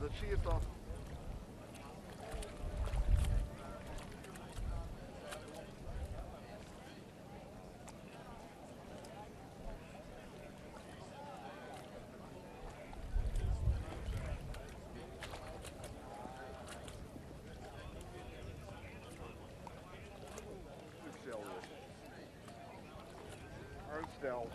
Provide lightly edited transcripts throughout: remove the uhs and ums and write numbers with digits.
Dat zie je toch. Uitstel.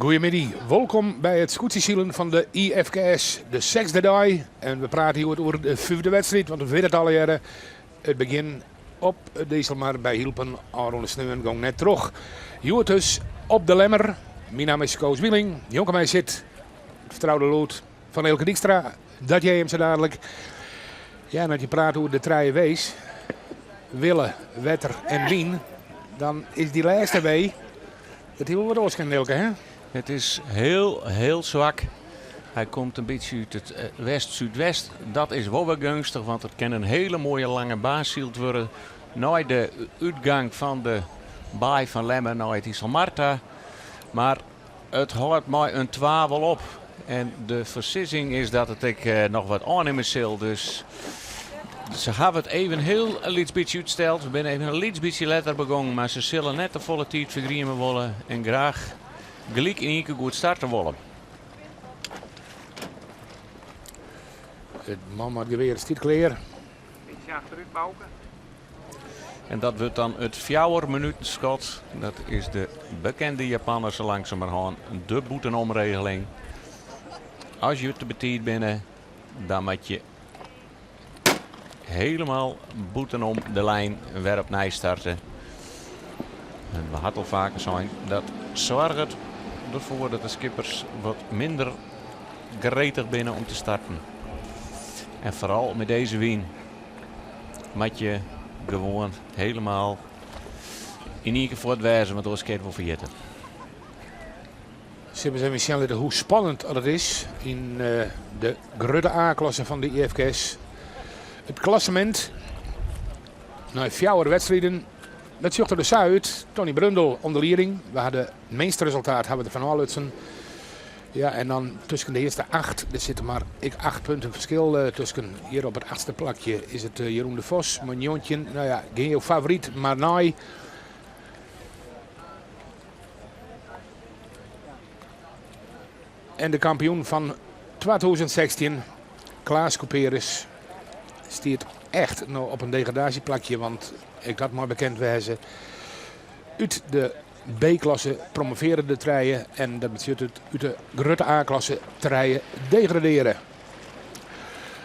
Goeiemiddei, wolkom by it skûtsjesilen fan de IFKS, de sechsde dei. En we prate hjoed oer de fyfde wedstriid, want we witte it allegearre, it begjin op de Iselmar by Hylpen ôfrûne sneon gong net troch. Hjoed dus op de Lemmer. Myn namme is Koos Wieling, njonken my sit it fertroude lûd fan Eelke Dykstra. Dat hearre jim sa dadelijk. Ja, en as je prate oer de trije W's, wille, wetter en wyn, dan is dy lêste W, dat hie wol wat oars kinnen, Eelke, hè? It is hiel, hiel swak. Hy komt in bytsje út it west-súdwest. Dat is wol wer geunstich, want it kin in hiele moaie lange baan syld wurde nei de útgang fan de baai fan Lemmer nei it Iselmar ta. Mar it hâldt mei in twa wol op. En de foarsizzing is dat it ek noch wat ôfnimme sil. Dus se hawwe it even hiel in lyts bytsje útsteld. We binne even in lyts bytsje letter begongen, mar se sille net te folle tiid fergrieme wolle en graach gelyk yn ien kear goed starte wolle. It man mei it gewear stiet klear. Bytsje achterút, Bouke. En dat wurdt dan it fjouwer minuten skot. Dat is de bekende Japanner sa langsumerhân, de bûtenomregeling. As je te betiid binne, dan moat je helemaal bûtenom de lijn wer opnij starte. En we ha it al faker sein, dat soarget derfoar dat de skippers wat minder gretich binne om te starten. En foaral mei dizze wyn moat je gewoan helemaal yn ien kear fuort wêze, want oars kin je it wol ferjitte. Sille we even sjen litte hoe spannend dat it is yn de grutte A-klasse fan de IFKS. It klassemint nei fjouwer wedstriden, dat sjocht der dus sa út. Tony Brundel oan de lieding. We ha de minste resultaat hawwe we derfan ôflutsen. Ja, en dan tusken de earste acht, der sitte mar ek acht punten ferskil tusken. Hjir op it achtste plakje is it Jeroen de Vos mei 19. No ja, gean jo favoryt mar nei. En de kampioen fan 2016, Klaas Couperus, stiet echt no op in degradaasjeplakje, want ek dat mei bekend wêze. Ut de B-klasse promovearre de trije en dat betsjut it út de grutte A-klasse trije degradearre.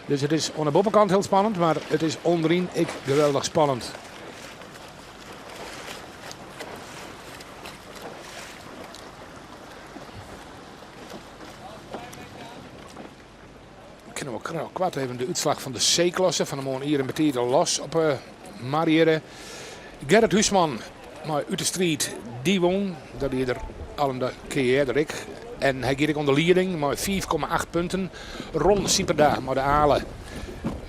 Dus it is oan de boppekant hiel spannend, mar it is ûnderyn ek geweldich spannend. Kinne we koart even de útslach fan de C-klasse fan de moarn ier en betiid al los op 'e mar hearre. Gerrit Huisman mei Ut de Striid, dy wûn. Dat die er al in kear earder ek. En hy giet ek oan de lieding mei 5,8 punten. Ron Sieperda mei de Ale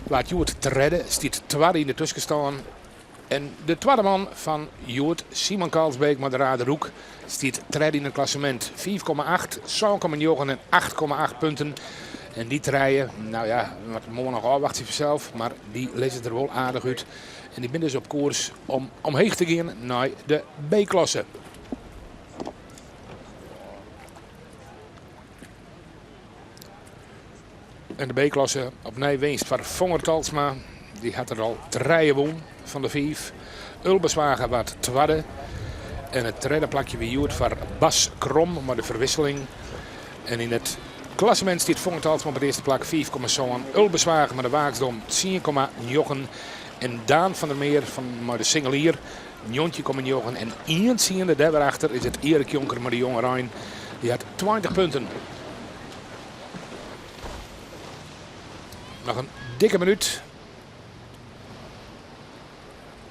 waard hjoed tredde, stiet twadde yn de tuskenstân. En de twadde man fan hjoed, Simon Kalsbeek mei de Raderhoek, stiet tredde yn it klassemint. 5,8, 7,9 en 8,8 punten. En dy trije, no ja, we moatte moarn noch ôfwachtsje fansels, mar dy lizze der wol aardich út. En dy binne dus op koers om omheech te gean nei de B-klasse. En de B-klasse opnij winst foar Fonger Talsma. Dy hat der al trije wûn fan de fiif. Ulbe Zwaga waard twadde. En it tredde plakje wie hjoed foar Bas Krom mei de Verwisseling. En yn it klassemint stiet Fonger Talsma op it earste plak, 5,7. Ulbe Zwaga mei de Waaksdom 10,9. En Daan van der Meer fan mei de Singelier 19,9. En ien tsiende dêr wer achter is it Erik Jonker mei de Jongerein. Dy hat 20 punten. Noch in dikke minút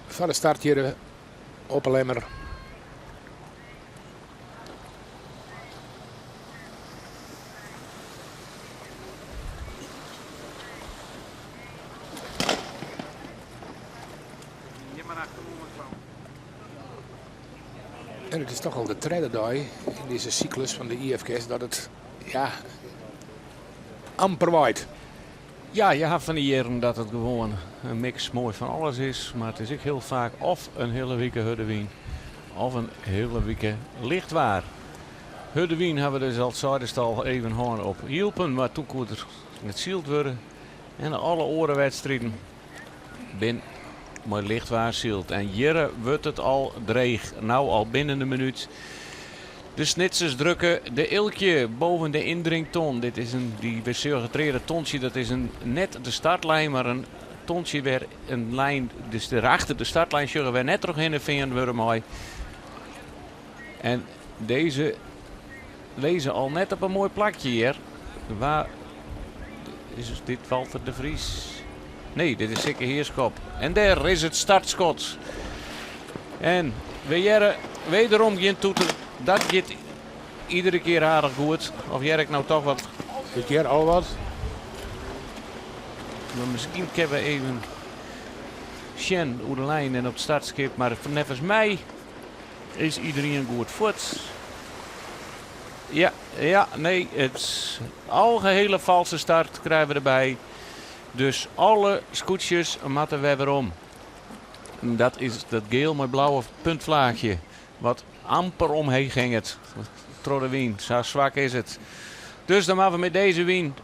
foar de start hjir op 'e Lemmer. En it is toch al de tredde dei yn dizze syklus fan de IFKS dat it ja, amper waait. Ja, je ha fan dy jierren dat it gewoan in miks moai fan alles is. Mar it is ek hiel faak of in hiele wike hurde wyn of in hiele wike licht waar. Hurde wyn ha we dus al seidest al even hân op Hylpen, mar toen koe der net syld wurde. En alle oare wedstriden bin mei licht waar syld. En hjirre wurdt it al dreech, no al binnen de minút. De Snitsers drukke de Eelkje boven de yndrington. Dit is in, dy we sjogge it reade tontsje, dat is in, net de startlijn, mar in tontsje wêr in lijn, dus derachter de startlijn sjogge wêr net trochhinne fearn wurde mei. En dizze lizze al net op in moai plakje hjir. Wa is dit Walter de Vries? Nee, dit is Sikke Heerschop. En dêr is it startskot. En we hearre wederom gjin toeter. Dat giet iedere kear aardich goed. Of hear ik no toch wat? Ik hear al wat. Maar miskien kinne we even sjen oer de lijn en op it startskip. Mar neffens my is iederien goed fuort. Ja, ja, nee, it algehele false start krije we derby. Dus alle skûtsjes moatte wer werom. Dat is dat geel mei blauwe puntflaachje wat amper omheech hinget troch de wyn. Sa swak is it. Dus dan moatte we mei dizze wyn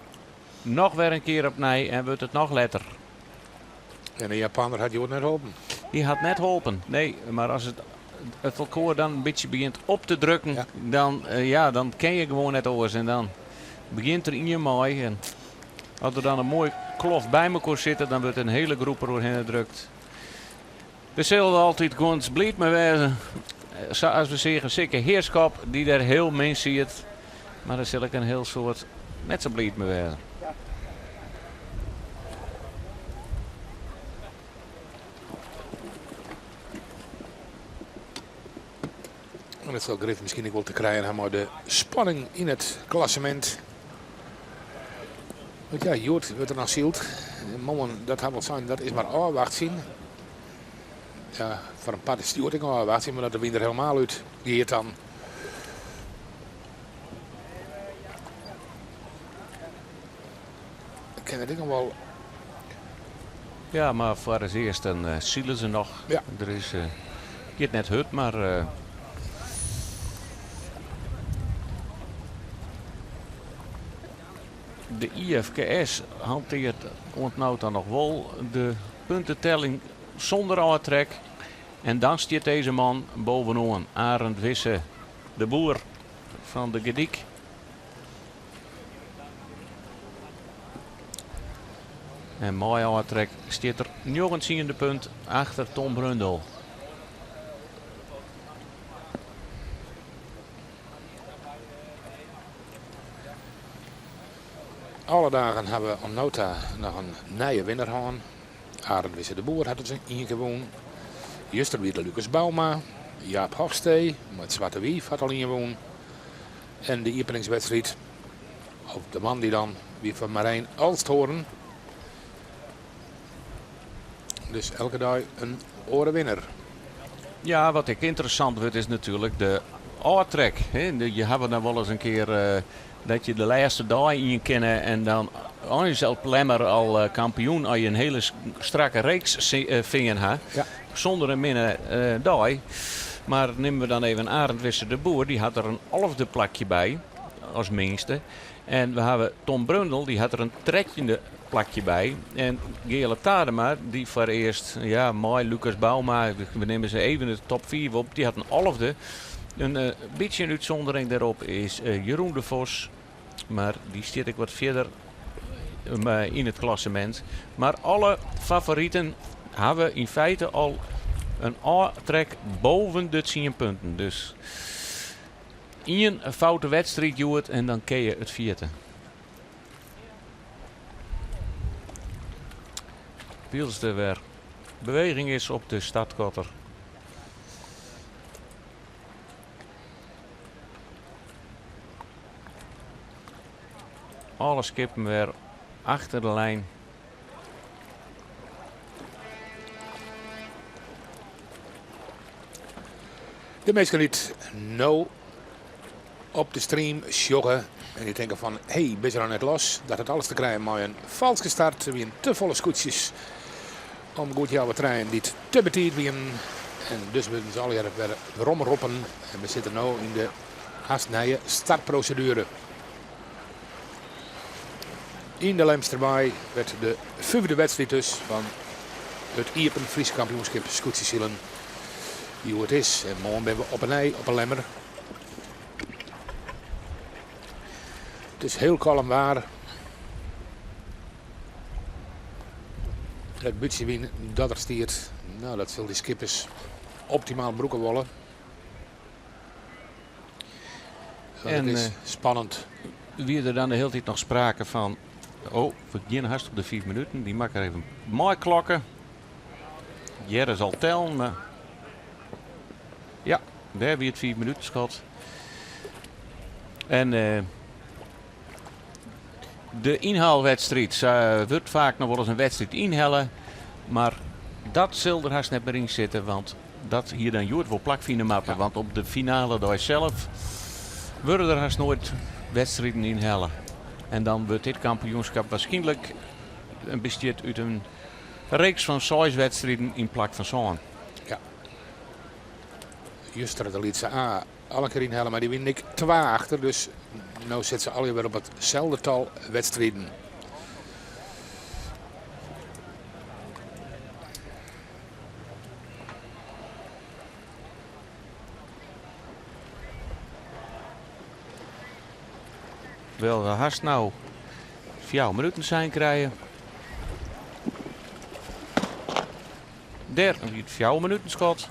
noch wer in kear opnij en wurdt it noch letter. En de Japanner hat hjoed net holpen. Dy hat net holpen, nee. Mar as it it elkoar dan in bytsje begjint op te drukken, ja. Dan, eh, ja, dan kin je gewoan net oars. En dan begjint der ien mei. En as der dan in moai kloft by mekoar sitte, dan wurdt in hiele groep der oerhinne drukt. We sille altyd gewoan bliid mei wêze. Eh, sa as we seagen Sikke Heerschop, dy't der hiel min siet. Mar der sil ek in hiel soad net sa bliid mei wêze. En dat sil grif miskien ek wol te krijen ha mei de spanning yn it klassemint. Want ja, hjoed wurdt der noch syld. Moarn, dat ha we al sein, dat is mar ôfwachtsjen. Ja, foar in part is it hjoed ek ôfwachtsjen, mar dat de wyn der helemaal út giet dan. Ik kin it ek noch wol. Ja, mar foar it earst dan uh, sile se noch. Ja. Der is, uh, giet net hurd, mar uh, de IFKS hantearret oant no ta noch wol de puntetelling sûnder ôftrek. En dan stiet dizze man bovenoan, Arend Wisse, de boer fan de Gerdyk. En mei ôftrek stiet er njoggentiende punt achter Tom Brundel. Alle dagen ha we oant no ta noch in nije winner hân. Arend Wisse de Boer hat it ien kear wûn. Juster wie de Lucas Bouma. Jaap Hofstee mei it Swarte Wief hat al ien wûn. En de iepeningswedstriid, of de moandei dan, wie foar Marijn Alsthoorn. Dus elke dei in oare winner. Ja, wat ek ynteressant wurdt is natuerlik de Ôftrek. Je hawwe dan wolris in kear dat je de lêste dei ien kinne en dan eins op Lemmer al kampioen as je in hiele strakke reeks fearn ha. Sûnder in minne dei. Mar nimme we dan even Arend Wisse de Boer, dy hat der in alfde plakje by as minste. En we hawwe Tom Brundel, dy hat der in trettjinde plakje by. En Geale Tadema, dy foarearst, ja, mei Lucas Bouma, we nimme se even de top fiif op, dy hat in alfde. In bytsje in útsûndering dêrop is Jeroen de Vos, mar dy stiet ek wat fierder yn it klassemint. Mar alle favoriten hawwe yn feite al in ôftrek boven de tsien punten. Dus ien foute wedstriid hjoed en dan kinne je it ferjitte. Wylst der wer beweging is op de startkotter. Alle skippen wer achter de lijn. De minsken dy't no op de stream sjogge en dy tinke fan hey, binne se noch net los? Dat hat alles te krijen mei in falske start. Der wienen te folle skûtsjes om goed healwei trijen dy't te betiid wienen. En dus wurden se allegearre wer weromroppen. En we sitte no yn de hast nije startproseduere. Yn de Lemsterbaai wurdt de fyfde wedstriid dus fan it Iepen Frysk Kampioenskip skûtsjesilen hjoed is. En moarn binne we op 'e nij op 'e Lemmer. It is hiel kalm waar. Dat bytsje wyn dat der stiet, nou, dat sil dy skippers optimaal brûke wolle. En het is spannend. Wie der dan de hiele tiid noch sprake fan, oh, we gean hast op de 5 minuten, dy makke even mei klokken. Hearre se al tellen, mar ja, dêr wie it 5 minuten skot. En de ynhaalwedstriid wurdt faak noch wolris in wedstriid ynhelle, mar dat sil der hast net mear yn sitte, want dat hie dan hjoed wol plakfine moatten, want op de finale dei sels wurde der hast noait wedstriden ynhelle. En dan wurdt dit kampioenskip waarskynlik bestiet út in reeks fan seis wedstriden yn plak fan sân. Ja. Juster de lytse A alle kear ynhelle, mar dy wienen ek twa achter, dus no sitte se allegear wer op itselde tal wedstriden. Wel, we hast no fjouwer minuten sein krije. Dêr wie it fjouwer minuten skot.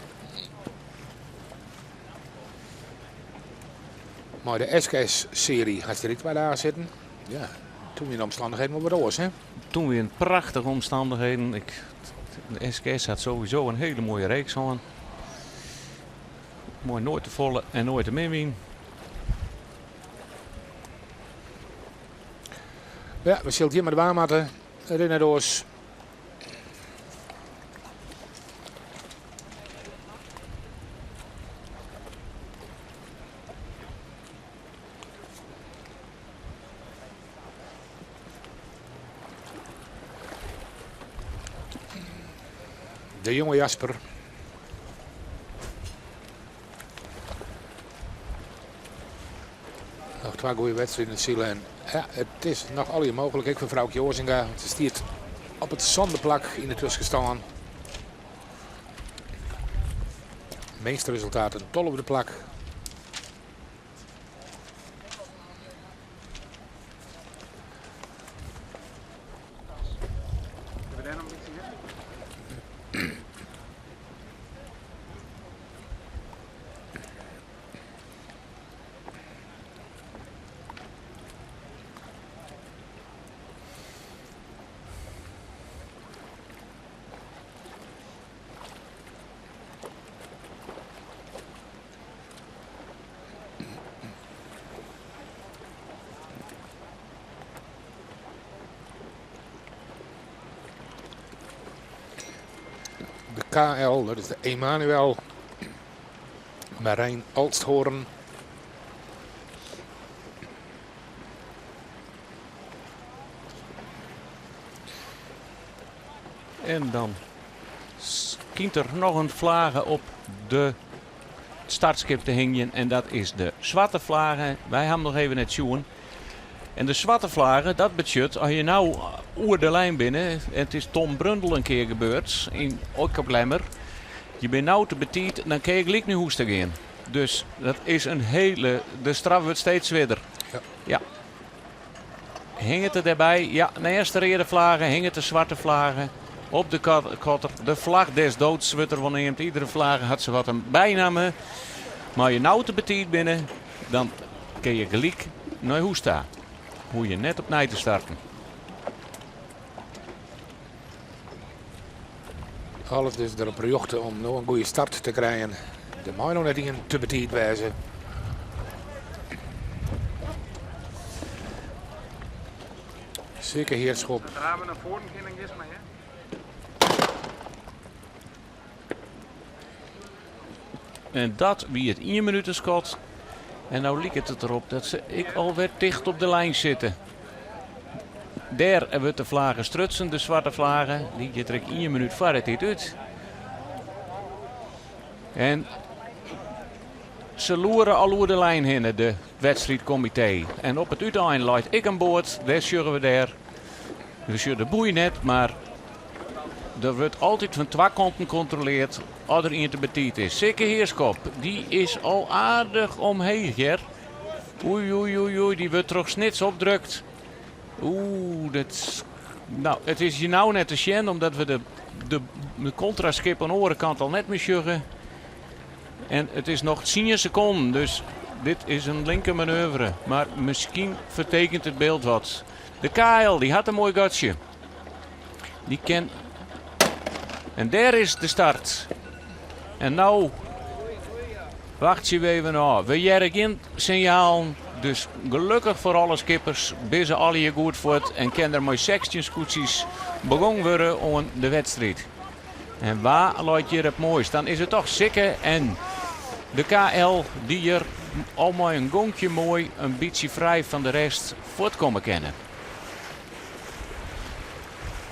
Mei de SKS-serie hast der ek twa dagen sitten. Ja, toen wienen de omstannichheden wol wat oars, hè? Toen wienen prachtige omstannichheden. Ik, de SKS hat sowieso in hiele moaie reeks hân. Moai noait te folle en noait te min wyn. Ja, we sille it hjir mei dwaan moatte. It is net oars. De jonge Jasper. Noch twa goede wedstriden sile en ja, it is noch allegear mooglik ek foar Froukje Oazinga. Se stiet op it sânde plak yn de tuskenstân. Minste resultaat in tolfde plak. De KL, dat is de Emanuel Marijn Olsthoorn. En dan skynt der noch in flage op de startskip te hingjen en dat is de swarte flage. Wy ha him noch even net sjoen. En de swarte flage, dat betsjut as je no oer de lijn binne, en it is Tom Brundel in kear gebeurd yn ek op Lemmer, je binne no te betiid, dan kin je gelyk nei hûs ta gean. Dus dat is in hele, de straf wurdt steeds swierder. Ja. Ja. Hinget er dêrby? Ja, neist de reade flage hinget de swarte flage op de kotter. De vlag des doods wurdt der wol neamd. Iedere flage hat sawat in bynamme. Mar as je no te betiid binne, dan kinne je gelyk nei hûs ta. Hoege je net opnij te starten. Alles dus derop rjochte om no in goede start te krijen. Der mei no net ien te betiid wêze. Sikke Heerschop. Zodra we naar voren gaan, dan maar, hè? En dat wie it ien minutenskot. En no liket it derop dat se ek alwer ticht op de lijn sitte. Dêr wurdt de flage strutsen, de swarte flage. Dy giet der ek ien minút foar de tiid út. En se loere al oer de lijn hinne, de wedstriidkomitee. En op it útein leit ek in boat, dêr sjogge we dêr. We sjogge de boei net, mar der wurdt altyd fan twa kanten kontroleard as der ien te betiid is. Sikke Heerschop, dy is al aardich omheech hear. Oei, oei, oei, oei, dy wurdt troch Snits opdrukt. Oeh, dat, nou, it is hjir no net te sjen, omdat we de, de, de kontraskip oan de oare kant al net mear sjogge. En it is noch tsien sekonden, dus dit is in linker manoeuvre. Mar miskien fertekent it byld wat. De KL, dy hat in moai gatsje. Dy kin. En dêr is de start. En no wachtsje we even ôf. We hearre gjin sinjalen, dus gelokkich foar alle skippers binne se allegear goed fuort en kin der mei 16 skûtsjes begûn wurde oan de wedstriid. En wa leit hjir it moaist? Dan is it toch Sikke en de KL dy't hjir al mei in gonkje moai in bytsje frij fan de rest fuortkomme kinne.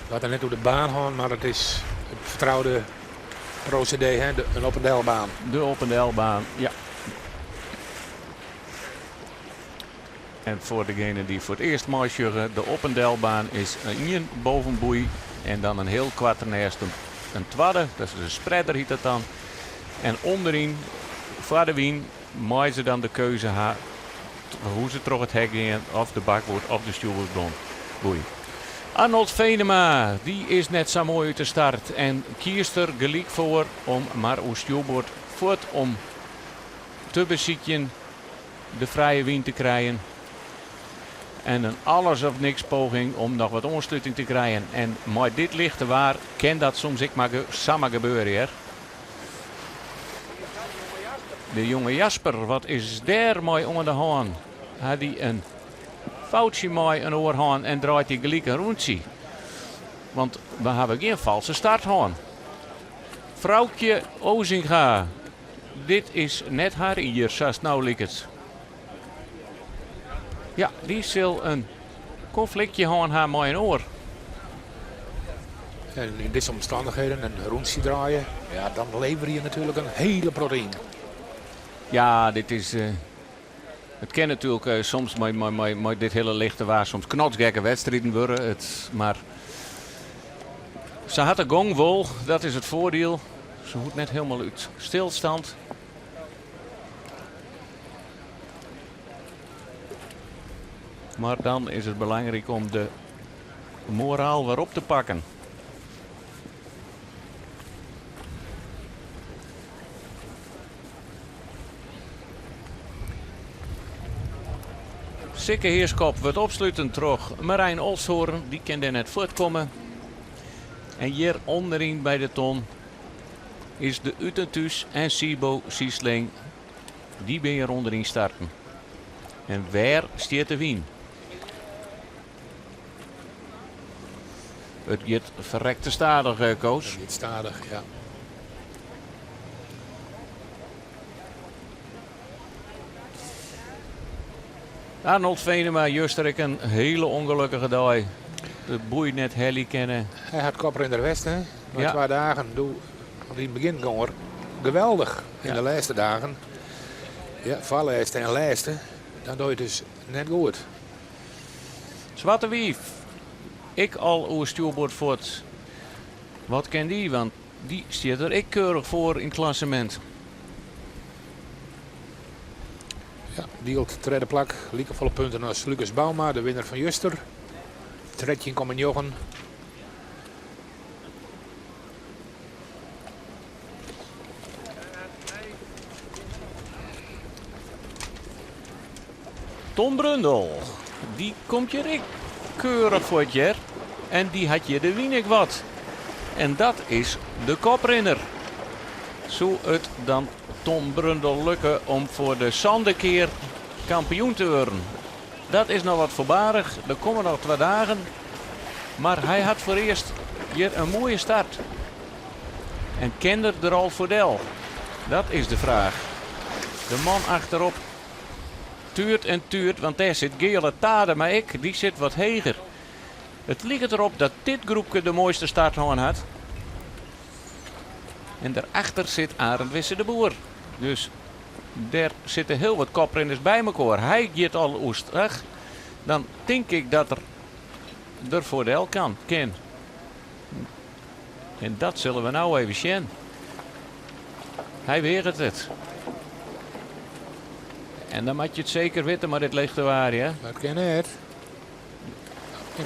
We hadden net oer de baan hân, mar it is it fertroude prosedee, hè? De, in op en delbaan. De op en delbaan, ja. En foar degene dy't foar it earst meisjogge, de op en delbaan is ien bovenboei en dan in hiel koart dernêst in twadde, dat is de spreader hyt dat dan. En ûnderyn, foar de wyn, meie se dan de keuze ha hoe se troch it hek gean, of de bakboard of de stjoerboardboei. Arnold Venema, dy is net sa moai út de start en kiest der gelyk foar om mar oer stjoerboard fuort om te besykjen de frije wyn te krijen. En in alles of niks poging om noch wat oansluting te krijen. En mei dit lichte waar kin dat soms ek mar samar gebeure hear. De jonge Jasper, wat is dêr mei oan de hân? Hat dy in foutsje mei in oar hân en draait dy gelyk in rûntsje? Want we hawwe gjin false start hân. Froukje Ozinga, dit is net har jier sa't no liket. Ja, dy sil in konfliktje hân ha mei in oar. En yn dizze omstannichheden in rûntsje draaie, ja, dan leverje je natuerlik in hiele protte yn. Ja, dit is. Uh, it kin natuerlik uh, soms mei, mei, mei, mei dit hiele lichte waar soms knotsgekke wedstriden wurde. It, mar se hat de gong wol, dat is it foardiel. Se hoecht net hielendal út stilstand. Mar dan is it belangryk om de moraal wer op te pakken. Sikke Heerschop wurdt opsluten troch Marijn Olsthoorn. Dy kin dêr net fuortkomme. En hjir ûnderyn by de ton is de Ut en Thús en Siebo Siesling. Dy binne hjir ûnderyn starten. En wêr stiet de wyn? It giet ferrekte stadich, eh, Koos. It giet stadich, ja. Arnold Venema, juster ek in hiele ûngelokkige dei. de boei net helje kinne. Hy hat koprinner west, hè? Nei twa dagen. Doe, want yn it begjin gong er geweldich. Yn de lêste dagen, ja, foarlêste en lêste, dan doe je it dus net goed. Swarte Wief, ek al oer stjoerboard fuort. Wat kin dy, want dy stiet der ek keurich foar yn it klassemint. Ja, dielt tredde plak, likefolle punten as Lucas Bouma, de winner fan juster. 13,9. Tom Brundel, dy komt hjir ek keurich fuort hear. En dy hat hjir de wyn ek wat. En dat is de koprinner. Soe it dan Tom Brundel lukke om foar de sande kear kampioen te wurden? Dat is noch wat foarbarich, der komme noch twa dagen. Mar hy hat foarearst hjir in moaie start. En kin er der al foar del? Dat is de fraach. De man achterop tuurt en tuurt, want dêr sit Geale Tadema ek, dy sit wat heger. It liket derop dat dit groepke de moaiste start hân hat. En derachter sit Arend Wisse de Boer. Dus dêr sitte hiel wat koprinners by mekoar. Hy giet al oerstach. Dan tink ik dat er der foar del kan, kin. En dat sille we no even sjen. Hy weaget it. En dan moat je it seker witte mei dit lichte waar, ja. Dat kin net.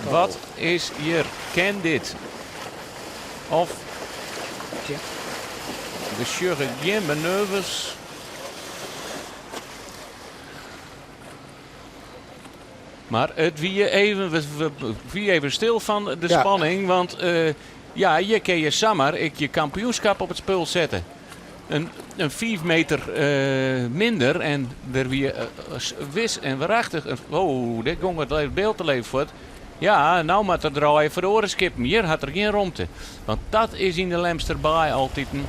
Wat is hjir? Kin dit? Of we sjogge gjin manoeuvres. Mar it wie even, we wie even stil fan de spanning, want ja, hjir kin je samar ek je kampioenskap op it spul sette. In 5 meter minder en der wie wis en werachtich. Oh, dêr gong it byld al even fuort. Ja, no moat er draaie foar de oare skippen. Hjir hat er gjin romte. Want dat is yn de Lemster Baai altiten.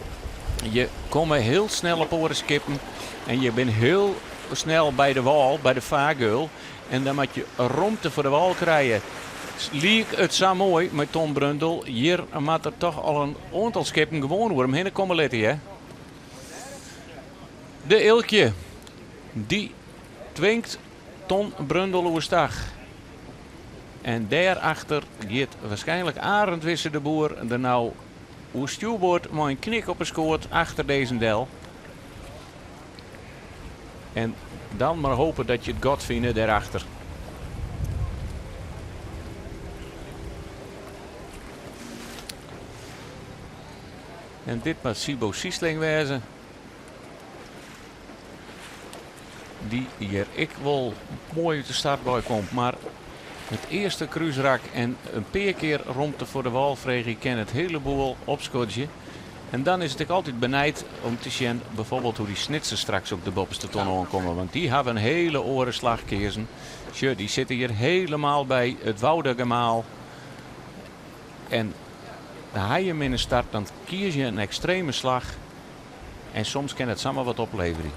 Je komme hiel snel op oare skippen en je binne hiel snel by de wâl, by de fargeul. En dan moat je romte foar de wâl krije. Liek it sa moai mei Tom Brundel. Hjir moat er toch al in oantal skippen gewoan oer him hinne komme litte, hear. De Eelkje, dy twingt Ton Brundel oerstach. En dêrachter giet waarskynlik Arend Wisse de Boer der no oer stjoerboard mei in knik op 'e skoat achter dizzen del. En dan mar hope dat je it gat fine dêrachter. En dit moat Sibo Siesling wêze. Dy hjir ek wol moai út de startwei komt. Mar it earste krúsrak en in pear kear romte foar de wâl freegje kin it hiele boel opskodzje. En dan is it ek altyd benijd om te sjen bijvoorbeeld hoe dy Snitsers straks op de boppeste ton oankomme. Want dy hawwe in hiele oare slach keazen. Sjoch, dy sitte hjir helemaal by it Woudagemaal. En ha je in minne start, dan kies je in ekstreme slach. En soms kin it samar wat opleverje.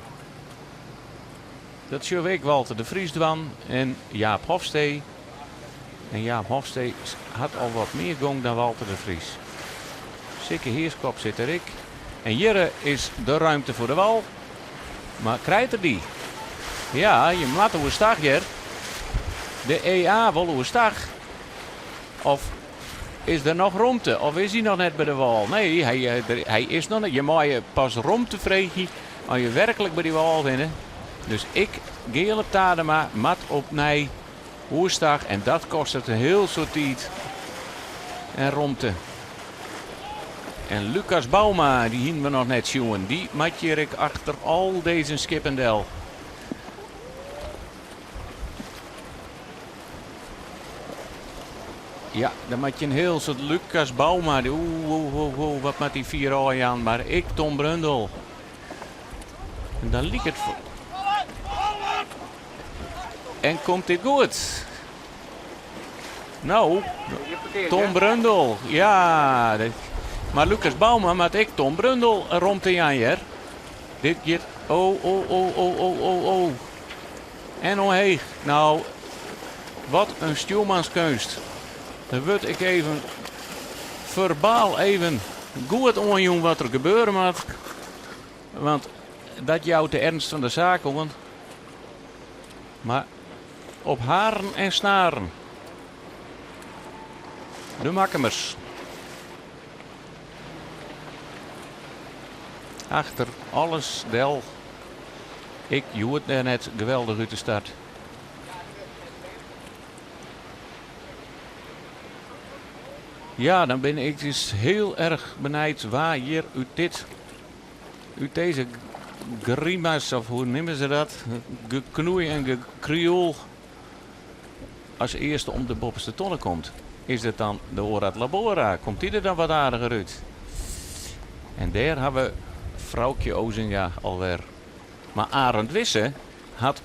Dat sjogge we ek Walter de Vries dwaan en Jaap Hofstee. En Jaap Hofstee hat al wat mear gong dan Walter de Vries. Sikke Heerskop sit der ek. En hjir is de ruimte foar de wal. Mar krijt er dy? Ja, je moatte oerstach hjir. De EA wol oerstach. Of is der noch romte? Of is hy noch net by de wâl? Nee, hy, hy is noch net. Je meie pas romte freegje as je werklik by dy wâl binne. Dus ek Geale Tadema moat opnij oerstach en dat kostet in hiel soad tiid en romte. En Lucas Bouma, dy hiene we noch net sjoen. Dy moat hjir ek achter al dizze skippen del. Ja, dan moat je in hiel soad Lucas Bouma. Oeh, oeh, oeh, oeh, wat moat dy fier ôfjaan. Mar ek Tom Brundel. En dan liket it. En komt dit goed? No, Tom Brundel. Ja, mar Lucas Bouma moat ek Tom Brundel romte jaan hjir. Dit giet. Oh, oh, oh, oh, oh, oh, oh. En omheech. No, wat in stjoermanskeunst. Dan wurdt ik even ferbaal even goed oanjûn wat der gebeure moat. Want dat jout de ernst fan de saak oan. Mar op haren en snaren. De Makkumers. Achter alles del. Ik hjoed dêr net geweldich út de start. Ja, dan bin ik dus heel erg benijd wa hjir út dit, út deze grimas, of hoe neame se dat, geknoei en gekrioel, as earste om de boppeste tonne komt. Is it dan de Orad Labora? Komt dy der dan wat aardiger út? En dêr ha we Froukje Ozinga alwer. Mar Arend Wisse hat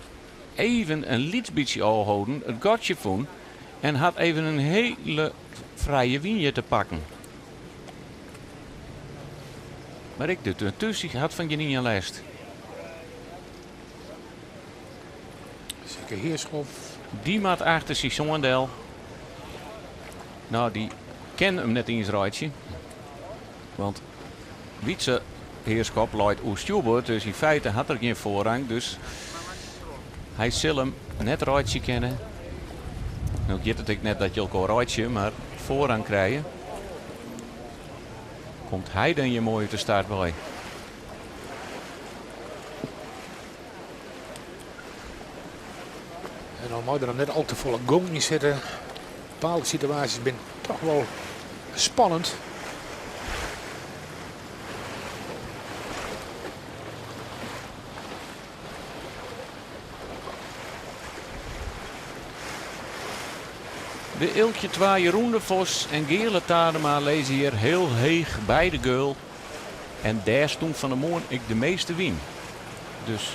even in lyts bytsje ôfholden, it gatsje fûn en hat even in hele frije wyn hjir te pakken. Mar ek de Tussy hat fan gjinien lêst. Sikke Heerschop. Dy moat achter syn soan del. No, dy kin him net iens reitsje. Want Wytse Heerschop leit oer stjoerboard, dus yn feite hat er gjin foarrang. Dus hy sil him net reitsje kinne. No giet it ek net dat je elkoar reitsje, mar foarrang krije. Komt hy dan hjir moai út de start wei? En dan mei der noch net al te folle gong yn sitte. Bepaalde situaasjes binne toch wol spannend. De Eelkje 2 Jeroen de Vos en Geale Tadema lizze hjir heel heech by de geul. En dêr stûn fan 'e moarn ek de measte wyn. Dus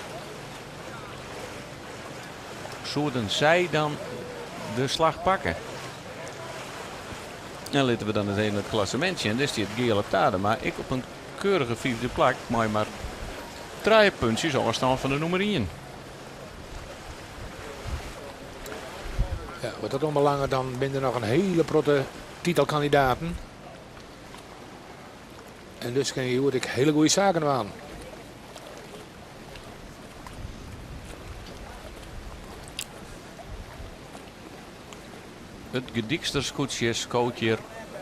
soeden sy dan de slach pakke? En litte we dan ris even it klassemint sjen. Dêr stiet Geale Tadema ek op in keurige fiifde plak mei mar trije puntsjes ôfstân fan de nûmer ien. Ja, wat dat oanbelanget dan binne der noch in hiele protte titelkandidaten. En dus kin je hjoed ek hiele goede saken dwaan. It Gedykster skûtsje skoot hjir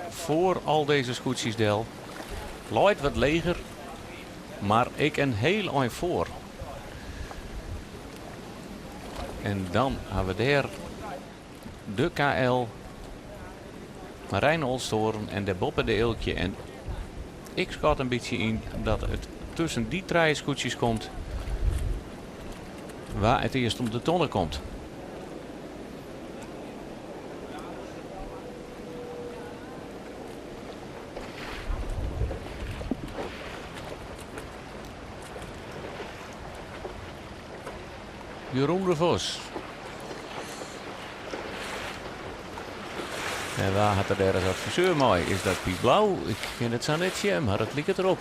foar al dizze skûtsjes del. Leit wat leger, mar ek in heel ein foar. En dan ha we dêr de KL, Marijn Olsthoorn en dêrboppe de Eelkje. En ik skat in bytsje yn dat it tusken dy trije skûtsjes komt wa it earst om de tonne komt. Jeroen de Vos. En wa hat der dêr as adviseur mei? Is dat Piet Blauw? Ik kin it sa net sjen, mar it liket derop.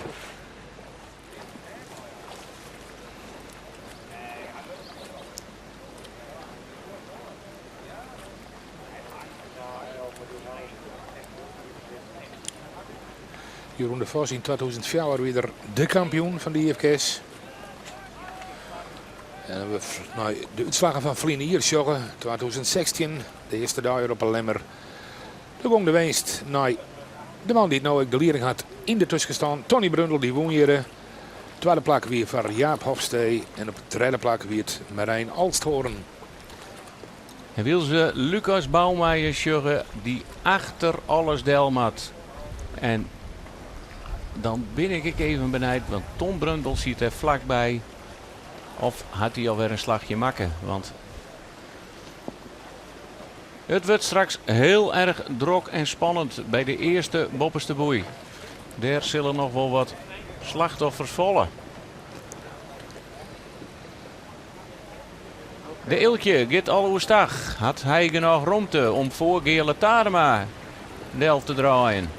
Jeroen de Vos yn 2004 wie er de kampioen fan de IFKS. En we nei de útslaggen fan ferline jier sjogge, 2016, de earste dei op 'e Lemmer. Doe gong de winst nei de man dy't no ek de lieding hat yn de tuskenstân, Tony Brundel, dy wûn hjir. Twadde plak wie foar Jaap Hofstee en op it tredde plak wie it Marijn Alsthoorn. En wylst we Lucas Bouwmeijer sjogge dy achter alles del moat. En dan bin ik ek even benijd, want Tom Brundel siet dêr flakby. Of hat hy alwer in slachje makke? Want it wurdt straks heel erg drok en spannend by de earste boppeste boei. Dêr sille noch wol wat slachtoffers falle. De Eelkje giet al oerstach. Hat hy genôch romte om foar Geale Tadema del te draaien?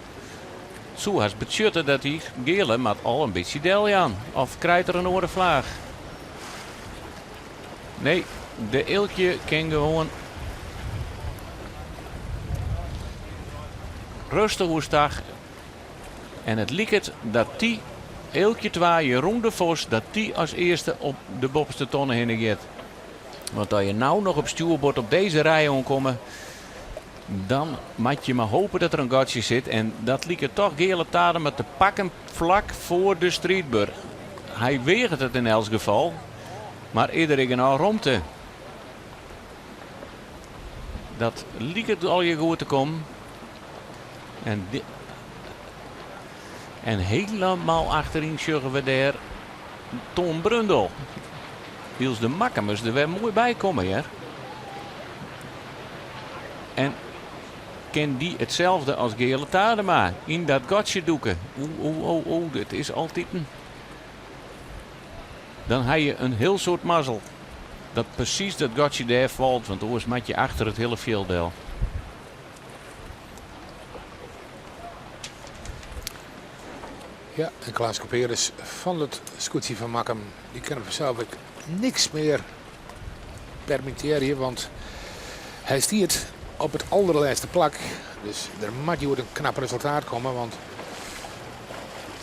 It soe hast betsjutte dat hy Geale moat al in bytsje deljaan. Of krijt er in oare flaach? Nee, de Eelkje kin gewoan. Rêstich oerstach. En it liket dat dy Eelkje 2, Jeroen de Vos, dat dy as earste op de boppeste tonne hinne giet. Want as je no noch op stjoerboard op dizze rij oankomme, dan moat je mar hope dat der in gatsje sit. En dat liket toch Geale Tadema te pakken flak foar de striidber. Hy weaget it yn elts gefal, mar is der ek genôch romte? Dat liket allegear goed te kommen. En, en helemaal achteryn sjogge we dêr Tom Brundel. Wylst de Makkumers der wer moai by komme, hear. En kin dy itselde as Geale Tadema yn dat gatsje dûke? Oeh, oeh, oeh, oeh, dit is altiten. Dan ha je in hiel soad mazzel dat presys dat gatsje dêr falt, want oars moat je achter it hiele fjild del. Ja, en Klaas Couperus fan it skûtsje fan Makkum, dy kin fansels ek niks mear permittearje, want hy stiet op it alderlêste plak. Dus der moat hjoed in knap resultaat komme, want it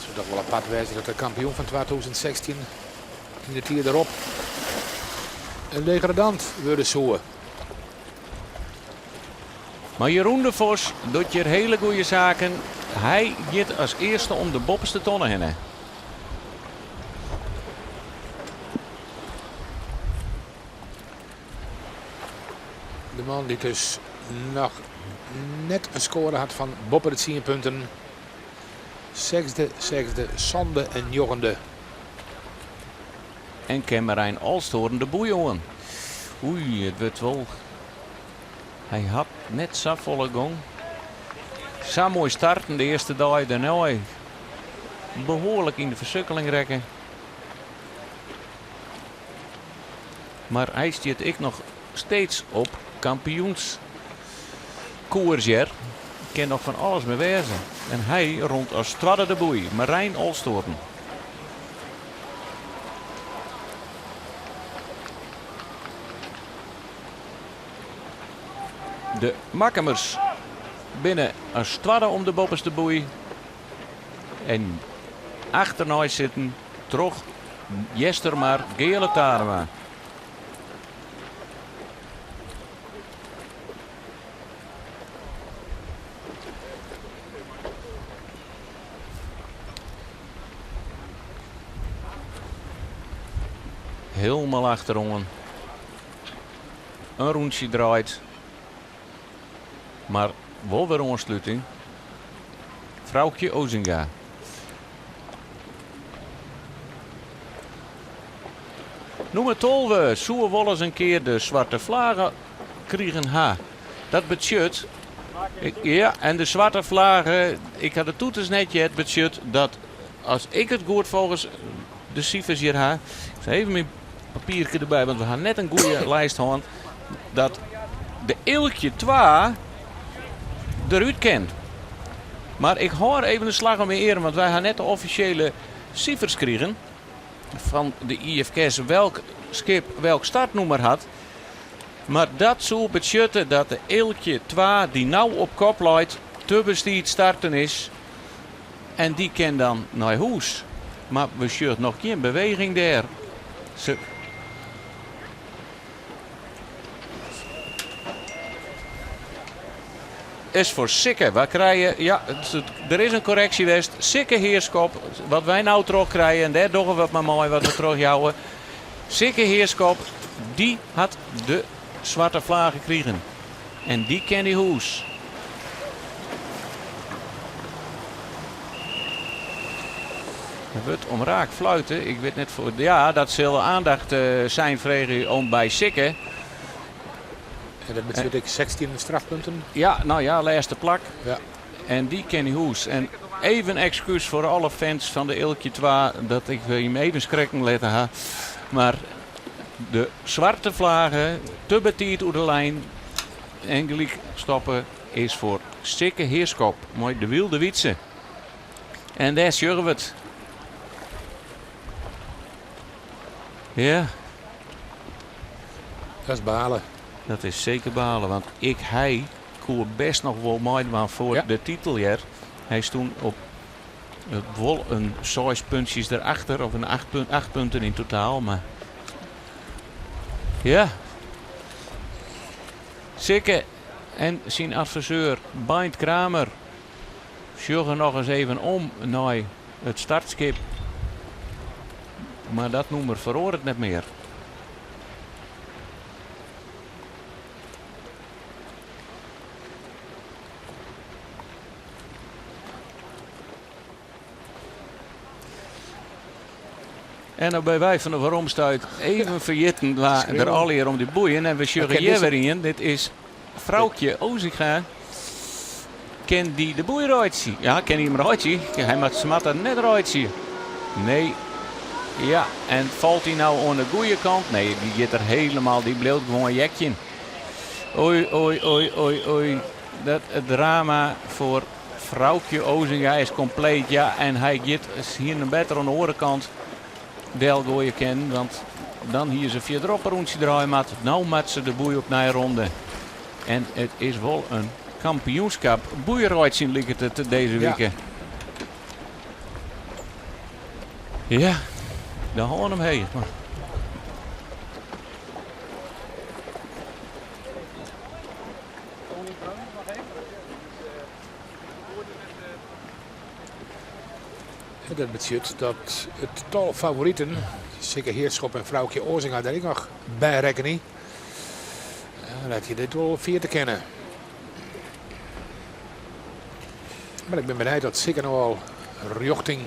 soe dochs wol apart wêze dat de kampioen fan 2016 yn de tiid derop in degradant wurde soe. Mar Jeroen de Vos docht hjir hiele goede saken. Hy giet as earste om de boppeste tonne hinne. De man dy't dus noch net in skoare hat fan boppe de tsien punten. Sechsde, sechsde, sânde en njoggende. En kin Merijn Olsthoorn de boei oan. Oei, it wurdt wol. Hy hat net safolle gong. Sa moai starten de earste dei, dêrnei behoarlik yn de fersukkeling rekke. Mar hy stiet ek noch steeds op kampioenskoers hear. Kin noch fan alles mear wêze. En hy rûnt as twadde de boei, Merijn Olsthoorn. De Makkumers binne as twadde om de boppeste boei. En achternei sitten troch Eastermar Geale Tadema. Hielendal achteroan. In rûntsje draait. Mar wol wer oansluting. Froukje Ozinga. Nûmer 12 soe wolris in kear de swarte flage krigen ha. Dat betsjut, ja, en de swarte flage, ik ha de toeters net heard, betsjut dat as ik it goed folgens de sifers hjir ha, ik sil even myn papierke derby, want we ha net in goede lijst hân, dat de Eelkje 2 derút kin. Mar ik hâld even de slach om 'e earm, want wy ha net de offisjele sifers krigen fan de IFKS welk skip welk startnûmer hat. Mar dat soe betsjutte dat de Eelkje 2 dy't no op kop leit te betiid starten is en dy kin dan nei hûs. Mar we sjogge noch gjin beweging dêr. Se is foar Sikke. Wy krije, ja, der is in korreksje west. Sikke Heerschop, wat wy no trochkrije, en dêr dogge we it mar mei wat we trochjouwe. Sikke Heerschop, dy hat de swarte flage krigen. En dy kin nei hûs. Der wurdt omraak fluite. Ik wit net foar. Ja, dat sil aandacht zijn frege om by Sikke. En dat betsjut ek 16 strafpunten? Ja, no ja, lêste plak. Ja. En dy kin nei hûs. En even ekskús foar alle fans fan de Eelkje 2 dat ik jim even skrikken litten ha. Mar de swarte flage te betiid oer de lijn en gelyk stoppe is foar Sikke Heerschop mei de Wylde Wytse. En dêr sjogge we it. Ja. Dat is balen. Dat is seker balen, want ik hy. koe bêst noch wol meidwaan foar Ja. de titel hjir. Hy stond op wol in seis puntsjes erachter, of in 8 punten yn totaal. Mar ja. Sikke en syn adviseur Beint Kramer sjogge noch ris even om nei it startskip. Mar dat nûmer feroaret net mear. En dan by wy fan de weromstuit even ferjitten wa der allegear om dy boeien. En we sjogge hjir wer ien. Dit is Froukje Ozinga. Kin dy de boei reitsje? Ja, kin hy him reitsje? Hy moat smatte net reitsje. Nee. Ja, en falt hy nou oan de goede kant? Nee, dy giet der helemaal, dy bliuwt gewoan jekjen. Oei, oei, oei, oei, oei. Dat it drama foar Froukje Ozinga is kompleet. Ja, en hy giet hier better oan de oare kant delgoaie kinnen, want dan hie se fierderop in rûntsje draaie moat. No moat se de boei opnij ronde. En it is wol in kampioenskip boeiereitsjen liket it dizze wike. Ja, de hân omheech. Mar. Dat betsjut dat it tal favoriten, Sikke Heerschop en Froukje Ozinga, der ek noch by rekkenje. Ja, dat je dit wol fier te kennen. Mar ik bin benijd dat Sikke no al rjochting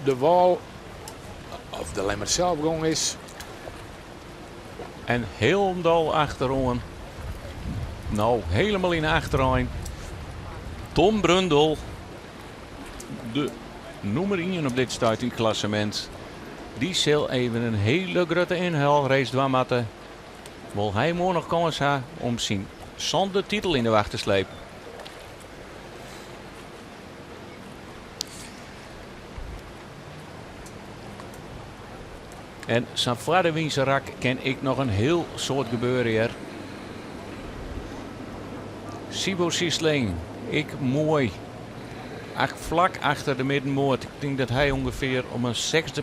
de wâl of de Lemmer sels gong is. En hielendal achteroan. No, helemaal yn de achterein. Tom Brundel. De nûmer 1 op dit stuit yn it klassemint. Dy sil even in hiele grutte ynhelrace dwaan moatte. Wol hy moarn noch kâns ha om syn sânde titel yn de wacht te slepen. En sa foar de Wynserrak kin ek noch in hiel soad gebeure hjir. Siebo Siesling, ek moai. Ach, flak achter de middenmoat. Ik tink dat hy ûngefear om in sechsde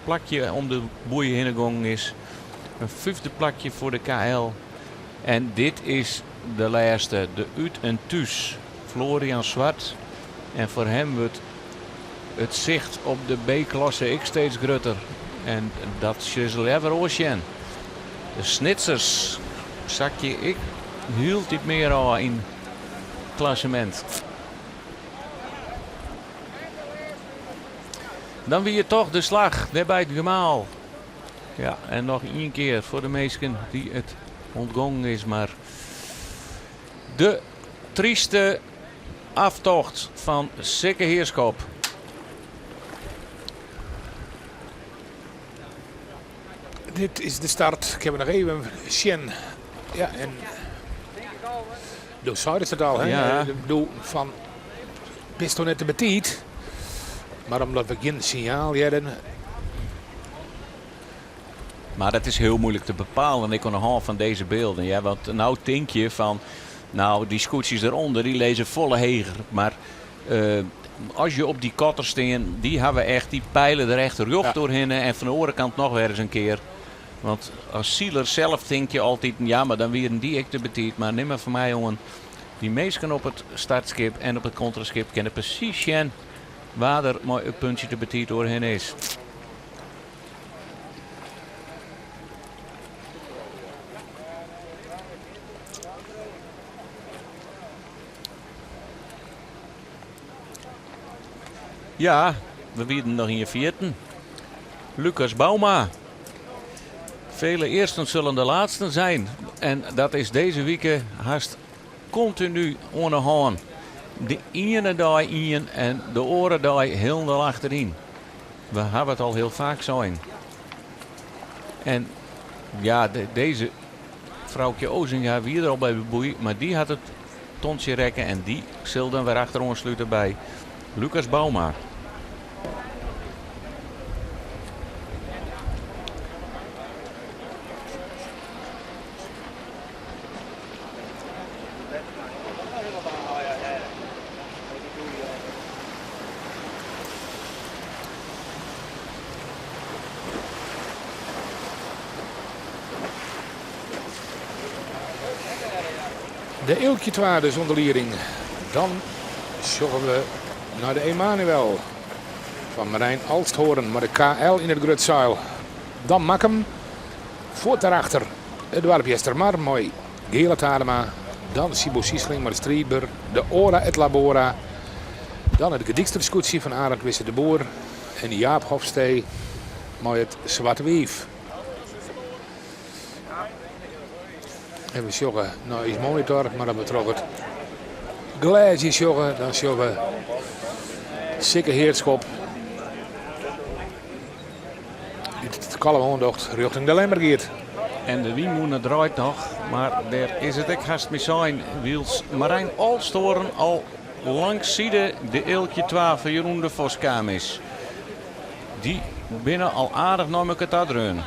plakje om de boei hinne gongen is. In fyfde plakje foar de KL. En dit is de lêste, de út en thús. Florian Zwart. En foar him wurdt it sicht op de B-klasse ek steeds grutter. En dat sille se leaver oars sjen. De Snitsers sakje ek hieltyd mear ôf yn it klassemint. Dan wie it toch de slach dêr by it gemaal. Ja, en noch ien kear foar de minsken dy't it ûntgongen is, mar de tryste aftocht fan Sikke Heerschop. Dit is de start. Ik ha noch even sjen. Ja, en do seidest it al, hè? Ja. Ik bedoel, fan bisto net te betiid? Mar omdat we gjin sinjaal hearden. Mar dat is hiel muoilik te bepalen, ek oan de hân fan dizze bylden. Ja, want no tink je fan, no, dy skûtsjes derûnder, dy lizze folle heger. Mar as je op dy kotter stean, dy hawwe echt, dy peile der echt rjocht oerhinne en fan de oare kant noch wer ris in kear. Want as siler sels tink je altyd, ja, mar dan wienen dy ek te betiid. Mar nim mar fan my oan, dy minsken op it startskip en op it kontraskip kinne presys sjen wa der mei it puntsje te betiid oerhinne is. Ja, we wienen noch ien ferjitten. Lucas Bouma. Vele eersten zullen de laatsten zijn. En dat is dizze wike hast kontinu oan de hân. De iene dei ien en de oare dei hielendal achteryn. We hawwe it al hiel faak sein. En ja, dizze Froukje Ozinga wie der al by de boei, mar dy hat it tontsje rekke en dy sil dan wer achteroan slute by Lucas Bouma. De Eelkje 2 dus oan de lieding. Dan sjogge we nei de Emanuel fan Marijn Alsthoorn mei de KL yn it grut seil. Dan Makkum. Fuort dêrachter it doarp Eastermar mei Geale Tadema. Dan Siebo Siesling mei de Striidber, de Ora et Labora. Dan it Gedykster skûtsje fan Arend Wisse de Boer en Jaap Hofstee mei it Swarte Wief. En we sjogge nei ús monitor, mar as we troch it glêsje sjogge, dan sjogge we Sikke Heerschop dy't it kalm oan docht rjochting de Lemmer giet. En de wynmûne draait noch, mar dêr is it ek hast mei sein, wylst Marijn Olsthoorn al langsside de Eelkje 2 fan Jeroen de Vos kaam is. Dy binne al aardich nei mekoar ta dreaun.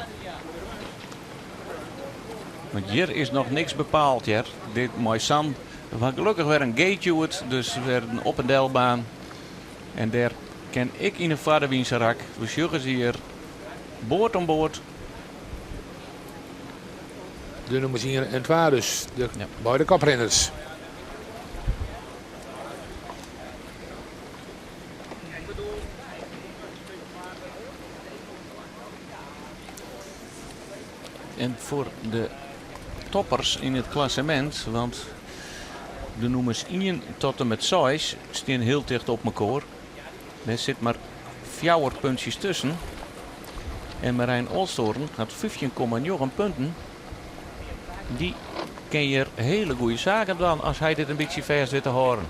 Want hjir is noch niks bepaald hear. Dit mei sa'n we ha gelokkich wer in gate hjoed, dus wer in op en delbaan. En dêr kin ik yn 'e foarde rak. We sjogge se hjir board om board. De nûmers 1 en 2 dus, de ja. beide koprinners. En foar de toppers yn it klassemint, want de nûmers 1 tot en met 6 stean hiel ticht op mekoar. Dêr sit mar fjouwer puntsjes tusken. En Marijn Olsthoorn hat 15,9 punten. Dy kin hjir hiele goede saken dwaan as hy dit in bytsje fêst wit te hâlden.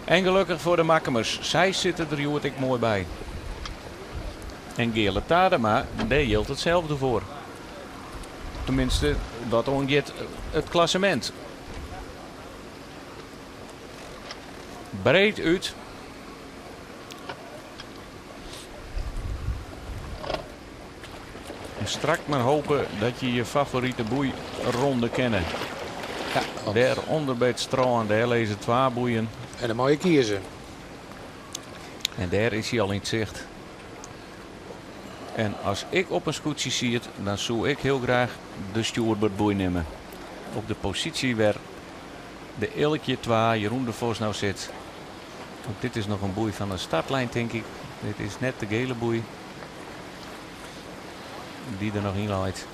En gelokkich foar de Makkumers, sy sitte der hjoed ek moai by. En Geale Tadema, dêr jildt itselde foar. Teminsten wat oangiet it klassemint. Breed út. En strak mar hope dat je je favorite boei ronde kinne. Ja, want Dêrûnder by it strân, dêr lizze twa boeien. En dan mei je kieze. En dêr is hy al yn 't sicht. En as ik op in skûtsje siet, dan soe ik hiel graach de stjoerboardboei nimme. Op de posysje wêr de Eelkje 2 Jeroen de Vos no sit. Want dit is noch in boei fan de startlijn, tink ik. Dit is net de gele boei dy't der noch yn leit.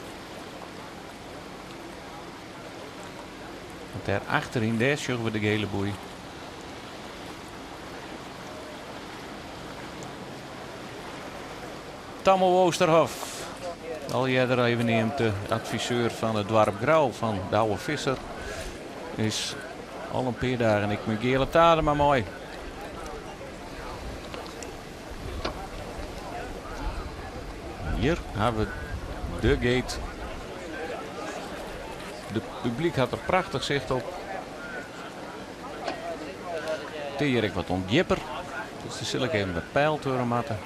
Want dêr achteryn, dêr sjogge we de gele boei. Tammo Oosterhof, al earder even neamd de adviseur fan it doarp Grou fan Douwe Visser, is al in pear dagen ek mei Geale Tadema mei. Hjir hawwe we de gate. De publyk hat der prachtich sicht op. It is hjir ek wat ûndjipper, dus dêr sil ik even wat peild wurde moatte.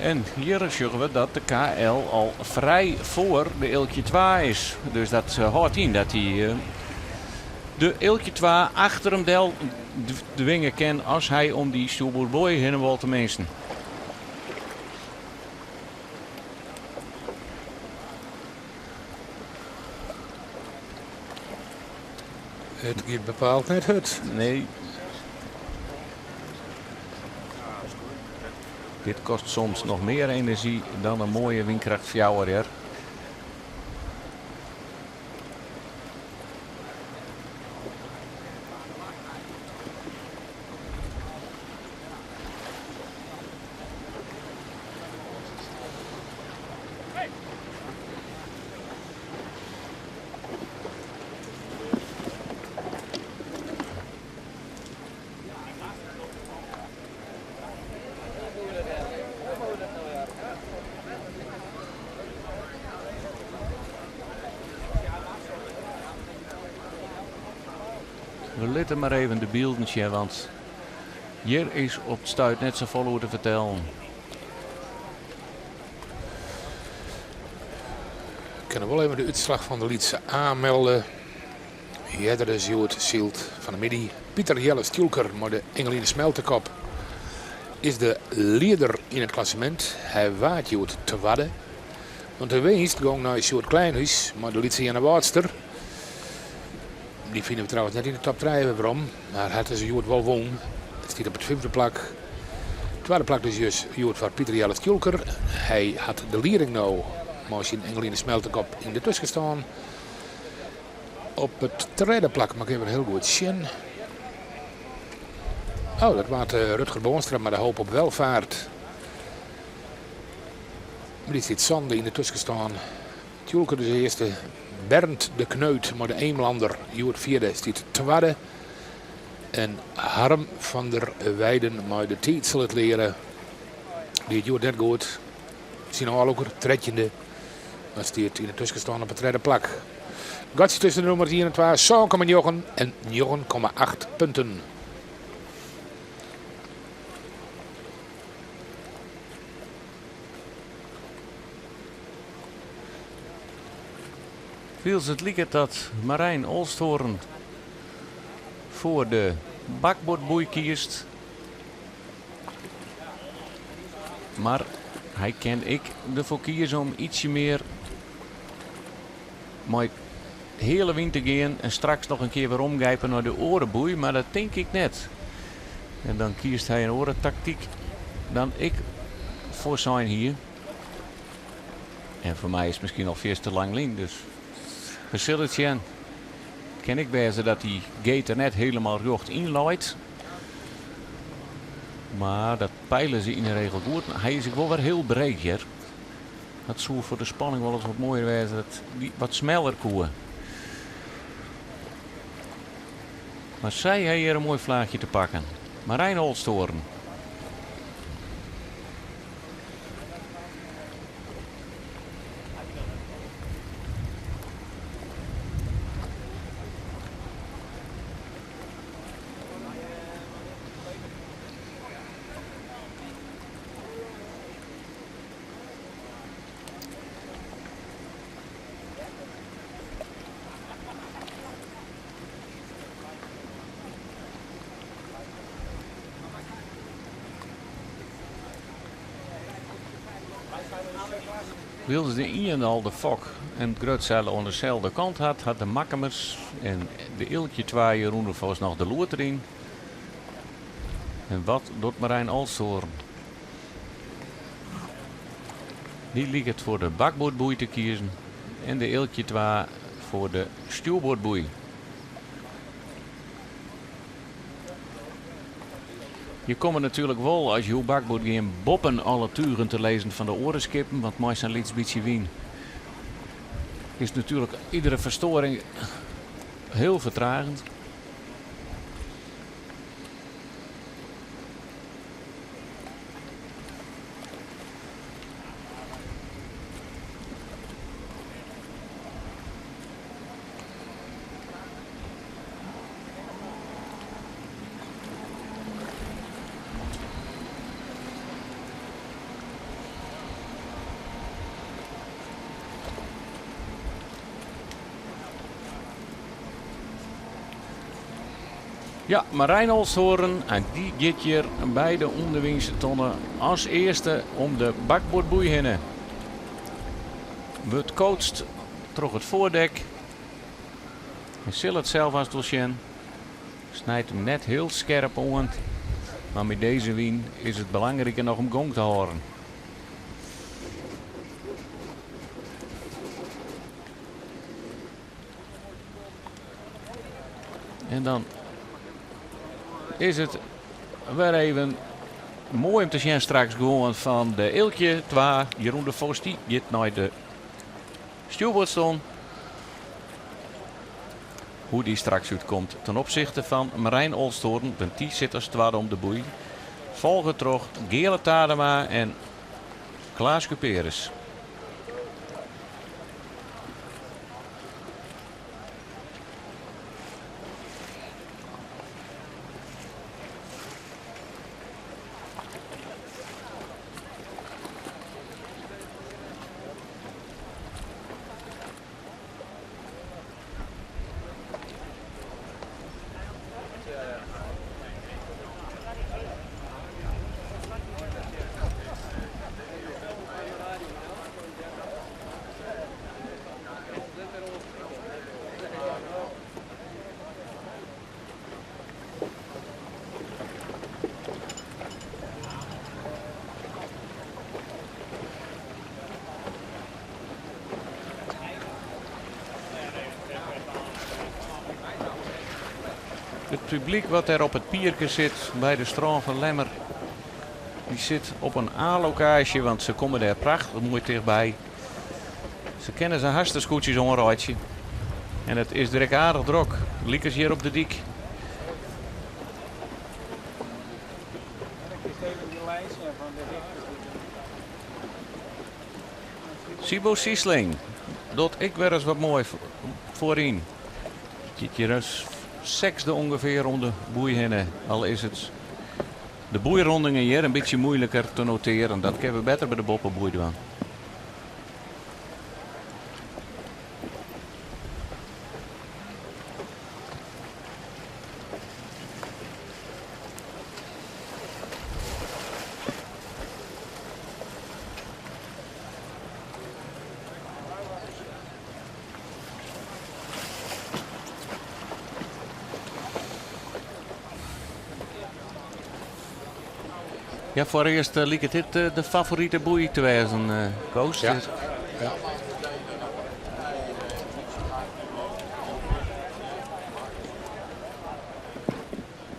En hjir sjogge we dat de KL al frij foar de Eelkje 2 is. Dus dat eh, hâldt yn dat hy eh, de Eelkje 2 achter him del dwinge kin as hy om dy stjoerboardboei hinne wol teminsten. It giet bepaald net hurd. Nee. Dit kost soms noch mear enerzjy dan in moaie wynkracht fjouwer hear. We litte mar even de bylden sjen, want hjir is op it stuit net safolle oer te fertellen. Kinne wol even de útslach fan de lytse A melde. Earder is hjoed syld fan de middei Pieter Jelle Stjoelker mei de Engeline Smeltekop is de lieder yn it klassemint. Hy waard hjoed twadde. Want de winst gong nei Sjoerd Kleinhuis mei de lytse Earnewâldster. Dy fine we trouwens net yn de top trije wer werom, mar hat dus hjoed wol wûn. It stiet op it fyfde plak. Twadde plak dus just hjoed foar Pieter Jelle Stjoelker. Hy hat de lieding no mei syn Engeline Smeltekop yn de tuskenstân. Op it tredde plak moat ik even hiel goed sjen. Oh, dat waard Rutger Boonstra mei de Hoop op Welvaart. Dy stiet sânde yn de tuskenstân. Tjoelker dus earste. Bernd de Kneut mei de Eemlander, hjoed fjirde, stiet twadde. En Harm van der Weijden mei de Tiid sil it leare. Die it hjoed net goed. Syn ôflûker, trettjinde, mar stiet yn de tuskenstân op it tredde plak. Gatsje tusken de nûmers ien en twa, 7,9 en 9,8 punten. Wylst it liket dat Marijn Olsthoorn foar de bakboardboei kiest. Mar hy kin ek derfoar kieze om ytsje mear mei heale wyn te gean en straks noch in kear weromgrijpe nei de oare boei, mar dat tink ik net. En dan kiest hy in oare taktyk dan ik foarsein hie. En foar my is it miskien al fierste lang lyn, dus we sille it sjen. It kin ek wêze dat dy gate der net hielendal rjocht yn leit. Mar dat peile se yn 'e regel goed. Hy is ek wol wer hiel breed hjir. Dat soe foar de spanning wol ris wat moaier wêze dat dy wat smeller koe. Mar sy ha hjir in moai flaachje te pakken. Marijn Olsthoorn. Wylst de ien al de fok en it grutseil oan deselde kant hat, hat de Makkumers en de Eelkje twa Jeroen de Vos noch de loer deryn. En wat docht Marijn Olsthoorn? Dy liket foar de bakboardboei te kiezen en de Eelkje twa foar de stjoerboardboei. Je komme natuerlik wol as je oer bakboard gean boppen alle tugen te lizzen fan de oare skippen, want mei sa'n lyts bytsje wyn is natuerlik iedere ferstoaring hiel fertragend. Ja, Marijn Olsthoorn en dy giet hjir by de ûnderwynse tonne as earste om de bakboardboei hinne. Wurdt coacht troch it foardek. Hy sil it sels hast wol sjen. Snijt him net hiel skerp oan, mar mei dizze wyn is it belangriker noch om gong te hâlden. En dan is it wer even moai om te sjen straks gewoan fan de Eelkje 2. Jeroen de Vos dy giet nei de stjoerboardstân. Hoe dy straks útkomt ten opsichte fan Marijn Olsthoorn, want dy sit as twadde om de boei. Folge troch Geale Tadema en Klaas Kuperus. publyk wat dêr op it pierke sit by de strân fan Lemmer, dy sit op in A-lokaasje, want se komme dêr prachtich moai tichtby. Se kinne se hast de skûtsjes oanreitsje. En it is der ek aardich drok, lykas hjir op de dyk. Siebo Siesling docht ek wer ris wat moai foaryn. Giet hjir as sechsde ûngefear om de boei hinne. Al is it de boeirondingen hjir in bytsje moeiliker te notearen. Dat kinne we better by de boppeboei dwaan. Ja, foarearst liket dit de favorite boei te wêzen, Koos. Ja. Ja.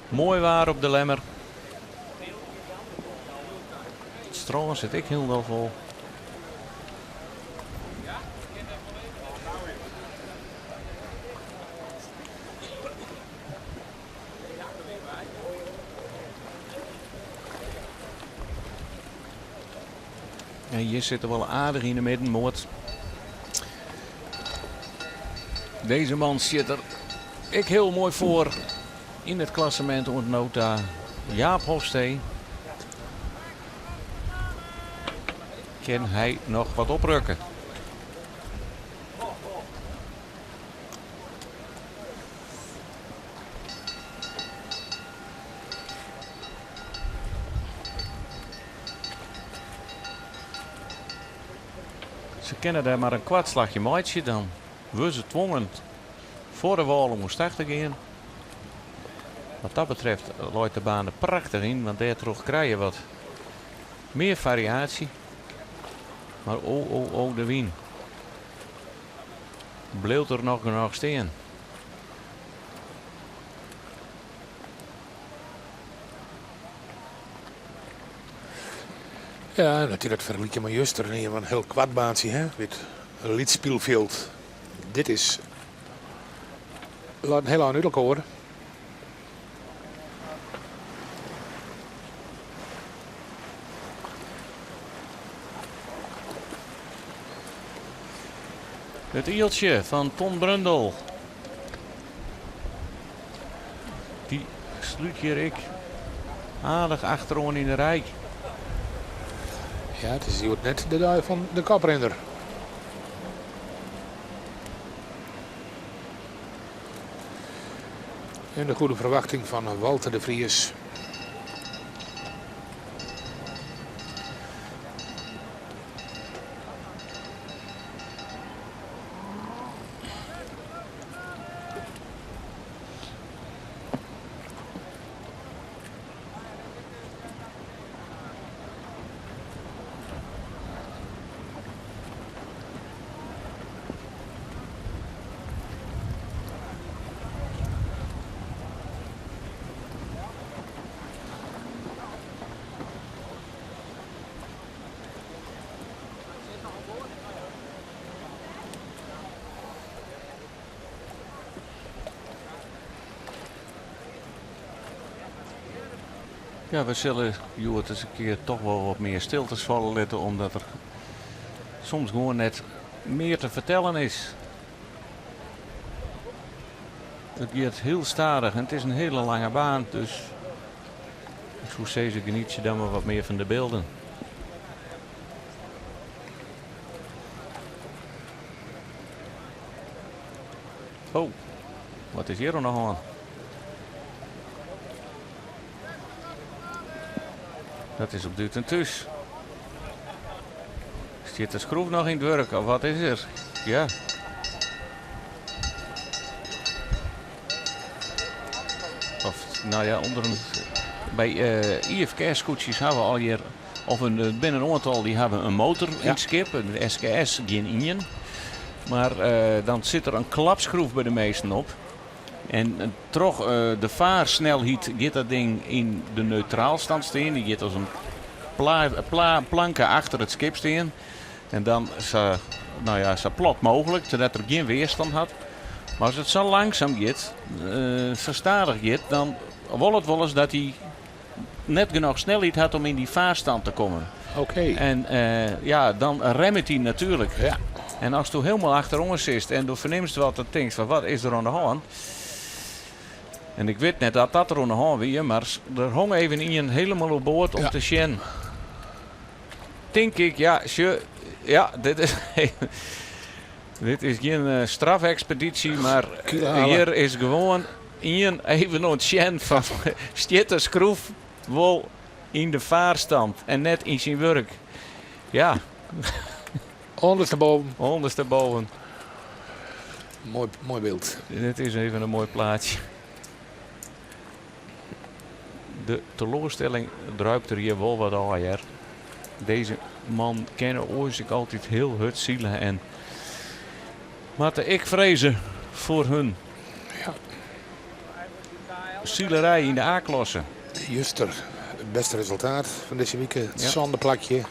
Moai waar op de Lemmer. It strân sit ek hielendal fol. En hjir sitte we al aardich yn de middenmoat. Dizze man sit der ek hiel moai foar yn it klassemint oant no ta. Jaap Hofstee. Kin hy noch wat oprukke? Se kinne dêr mar in koart slachje meitsje, dan wurde se twongen foar de wâl om oerstach te gean. Wat dat betreft leit de baan der prachtich yn, want dêrtroch krije je wat mear fariaasje. Mar o, o, o, de wyn. Bliuwt der noch genôch stean? Ja, natuerlik fergelykje mei juster, dan hiene we in hiel koart baantsje, hè, wit, in lyts spylfjild. Dit is leit in hiel ein út elkoar. It ieltsje fan Ton Brundel. Dy slút hjir ek aardich achteroan yn de rij. Ja, it is hjoed net de dei fan de koprinner. En de goede verwachting van Walter de Vries. Ja, we sille hjoed ris in kear toch wol wat mear stiltes falle litte, omdat der soms gewoan net mear te fertellen is. It giet hiel stadich en it is in hiele lange baan, dus ik soe sizze genietsje dan mar wat mear fan de bylden. Oh, wat is hjir oan de hân? Dat is op Duten thús. Stiet de skroef noch yn it wurk of wat is der? Ja. Of, no ja, ûnder in, by IFKS-skûtsjes hawwe we al hjir, of in, der binne in oantal dy hawwe in motor yn it skip, de SKS gjin ien. Mar dan sit der in klapskroef by de measten op. En troch de faarsnelheid giet dat ding yn de neutraalstand stean. Dy giet as in planke achter it skip stean. En dan sa, no ja, sa plat mooglik, sadat er gjin weerstand hat. Mar as it sa langsum giet, sa stadich giet, dan wol it wolris dat hy net genôch snelheid hat om yn dy faarstand te kommen. Oké. En ja, dan remmet hy natuerlik. Ja. En asto hielendal achteroan sitst en do fernimst wat, dan tinkst fan wat is der oan de hân? En ik wit net dat dat der oan de hân wie, mar der hong even ien helemaal oer board om Ja. te sjen. Tink ik, ja, sjoch, ja, dit is, dit is gjin strafekspedysje, mar Kilehalen. hjir is gewoan ien even oan it sjen fan stiet de skroef wol yn de faarstand en net yn syn wurk. Ja. Ondersteboven. Ondersteboven. Moai, moai byld. Dit is even in moai plaatsje. De teloarstelling druipt der hjir wol wat ôf, hear. Dizze man kin oars ek altyd hiel hurd sile en moatte ek freze foar hun Ja. silerij yn de A-klasse. Juster it bêste resultaat fan dizze wike, it Ja. sânde plakje.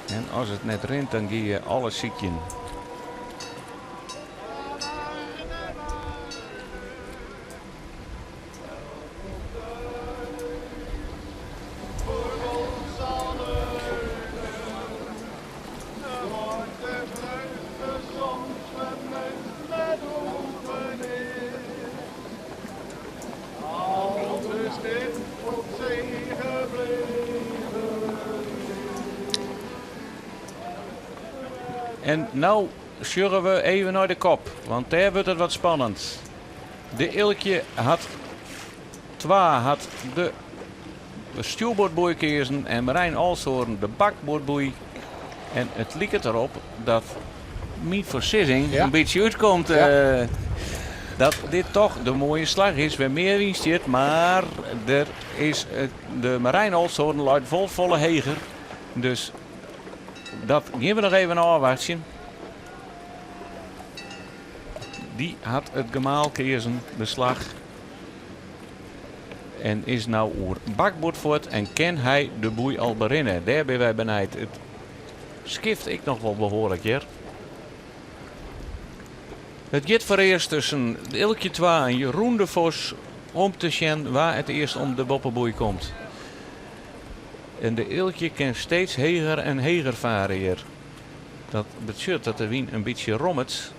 En as it net rint, dan gean je alles sykjen. En no sjogge we even nei de kop, want dêr wurdt it wat spannend. De Eelkje hat twa hat de stjoerboardboei keazen en Marijn Olsthoorn de bakboardboei. En it liket derop dat myn foarsizzing Ja. in bytsje útkomt. Ja. Dat dit toch de moaie slach is wêr mear yn stiet. Mar der is, de Marijn Olsthoorn leit wol folle heger. Dus dat gean we noch even ôfwachtsjen. Dy hat it gemaal keazen, de slach. En is no oer bakboard fuort en kin hy de boei al berinne? Dêr binne wy benijd. It skift ek noch wol behoarlik hjir. It giet foarearst tusken Eelkje twa en Jeroen de Vos om te sjen wa it earst om de boppeboei komt. En de Eelkje kin steeds heger en heger fare hjir. Dat betsjut dat de wyn in bytsje rommet.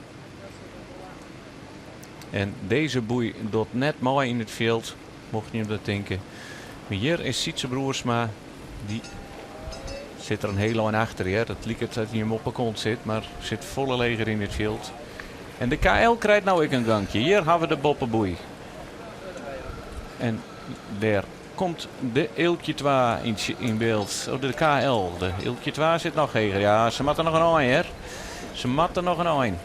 En dizze boei docht net mei yn it fjild, mochten jim dat tinke. Mar hjir is Sytse Broersma, dy sit der in hiel ein achter hear. It liket dat hy him op 'e kont sit, mar sit folle leger yn it fjild. En de KL krijt no ek in gankje. Hjir hawwe we de boppeboei. En dêr komt de Eelkje twa yn byld. Oh, de KL. De Eelkje twa sit noch heger. Ja, se moatte noch in ein hear. Se moatte noch in ein.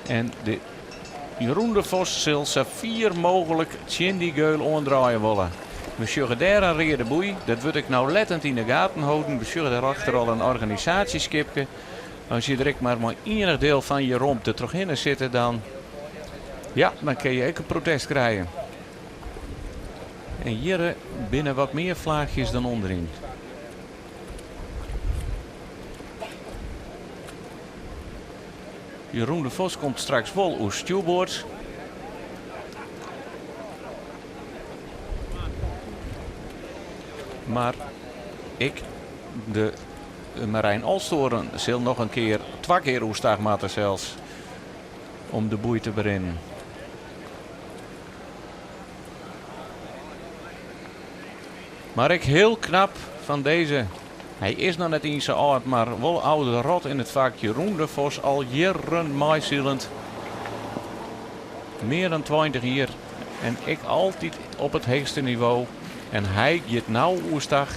En de Jeroen de Vos sil sa fier mooglik tsjin dy geul oandraaie wolle. We sjogge dêr in reade boei. Dat wurdt ek naulettend yn de gaten holden. We sjogge dêrachter al in organisaasjeskipke. As je der ek mar mei ienich diel fan je romte trochhinne sitte, dan, ja, dan kinne je ek in protest krije. En hjir binne wat mear flaachjes dan ûnderyn. Jeroen de Vos komt straks wol oer stjoerboard. Mar ek de Marijn Olsthoorn sil noch in kear, twa kear oerstach moatte sels, om de boei te berinnen. Mar ek hiel knap fan dizze. Hy is noch net iens sa âld, mar wol oude rot yn it fak. Jeroen de Vos al jierren meisilend. Mear dan 20 jier. En ek altyd op it heechste nivo. En hy giet no oerstach.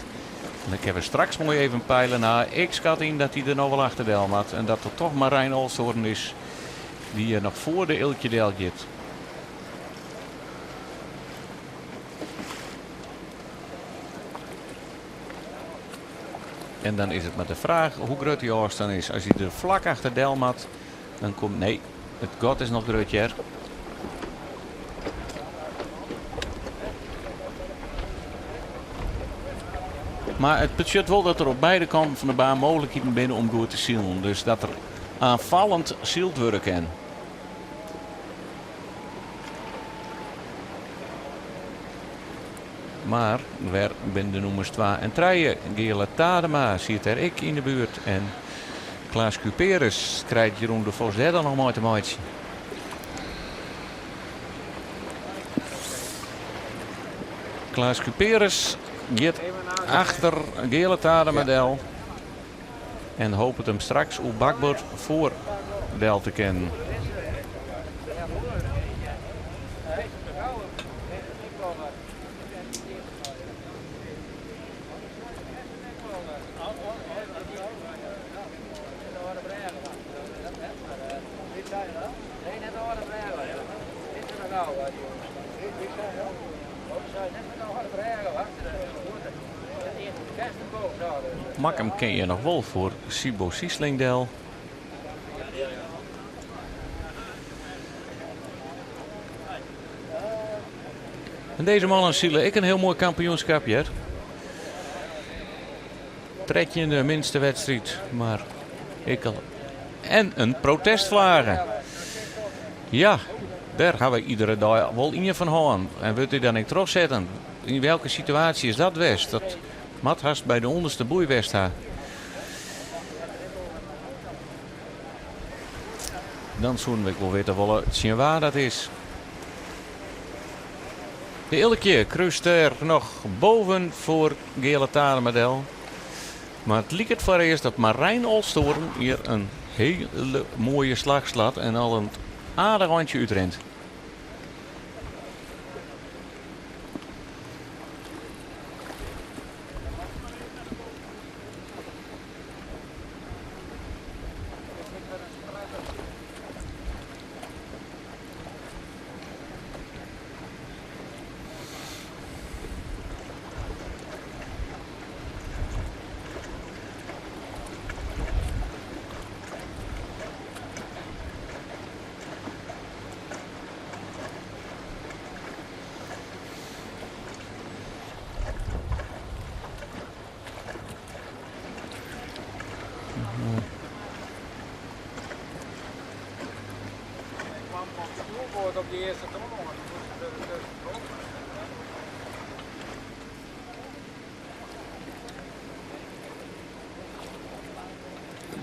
En dan kinne we straks moai even peilen. Nou, ik skat yn dat hy der noch wol achter del moat. En dat it toch Marijn Olsthoorn is dy't er noch foar de Eelkje del giet. En dan is it mar de fraach hoe grut dy ôfstân is. As hy der flak achter del moat, dan komt... Nee, It gat is noch grut hear. Mar it betsjut wol dat der op beide kanten fan de baan mooglikheden binne om goed te silen. Dus dat der aanfallend syld wurde kin. Mar wêr binne de nûmers twa en trije? Geale Tadema siet dêr ek yn de buert en Klaas Kuperus krijt Jeroen de Vos dêr dan noch mei te meitsjen. Klaas Kuperus giet achter Geale Tadema del en hopet him straks oer bakboard foar del te kinnen. Makkum kin hjir noch wol foar Siebo Siesling del. En dizze mannen sile ek in hiel moai kampioenskip hear. Trettjinde minste wedstriid, mar ek al. En in protestflage. Ja, dêr ha we iedere dei wol ien fan hân. En wurdt dy dan ek trochsetten? Yn welke situaasje is dat west? Dat moat hast by de ûnderste boei west ha. Dan soenen we ek wol witte wolle tsjin wa dat is. De Eelkje krúst der noch boven foar Geale Tadema del. Mar it liket foarearst dat Marijn Olsthoorn hjir in hiele moaie slach slacht en al in aardich eintsje útrint.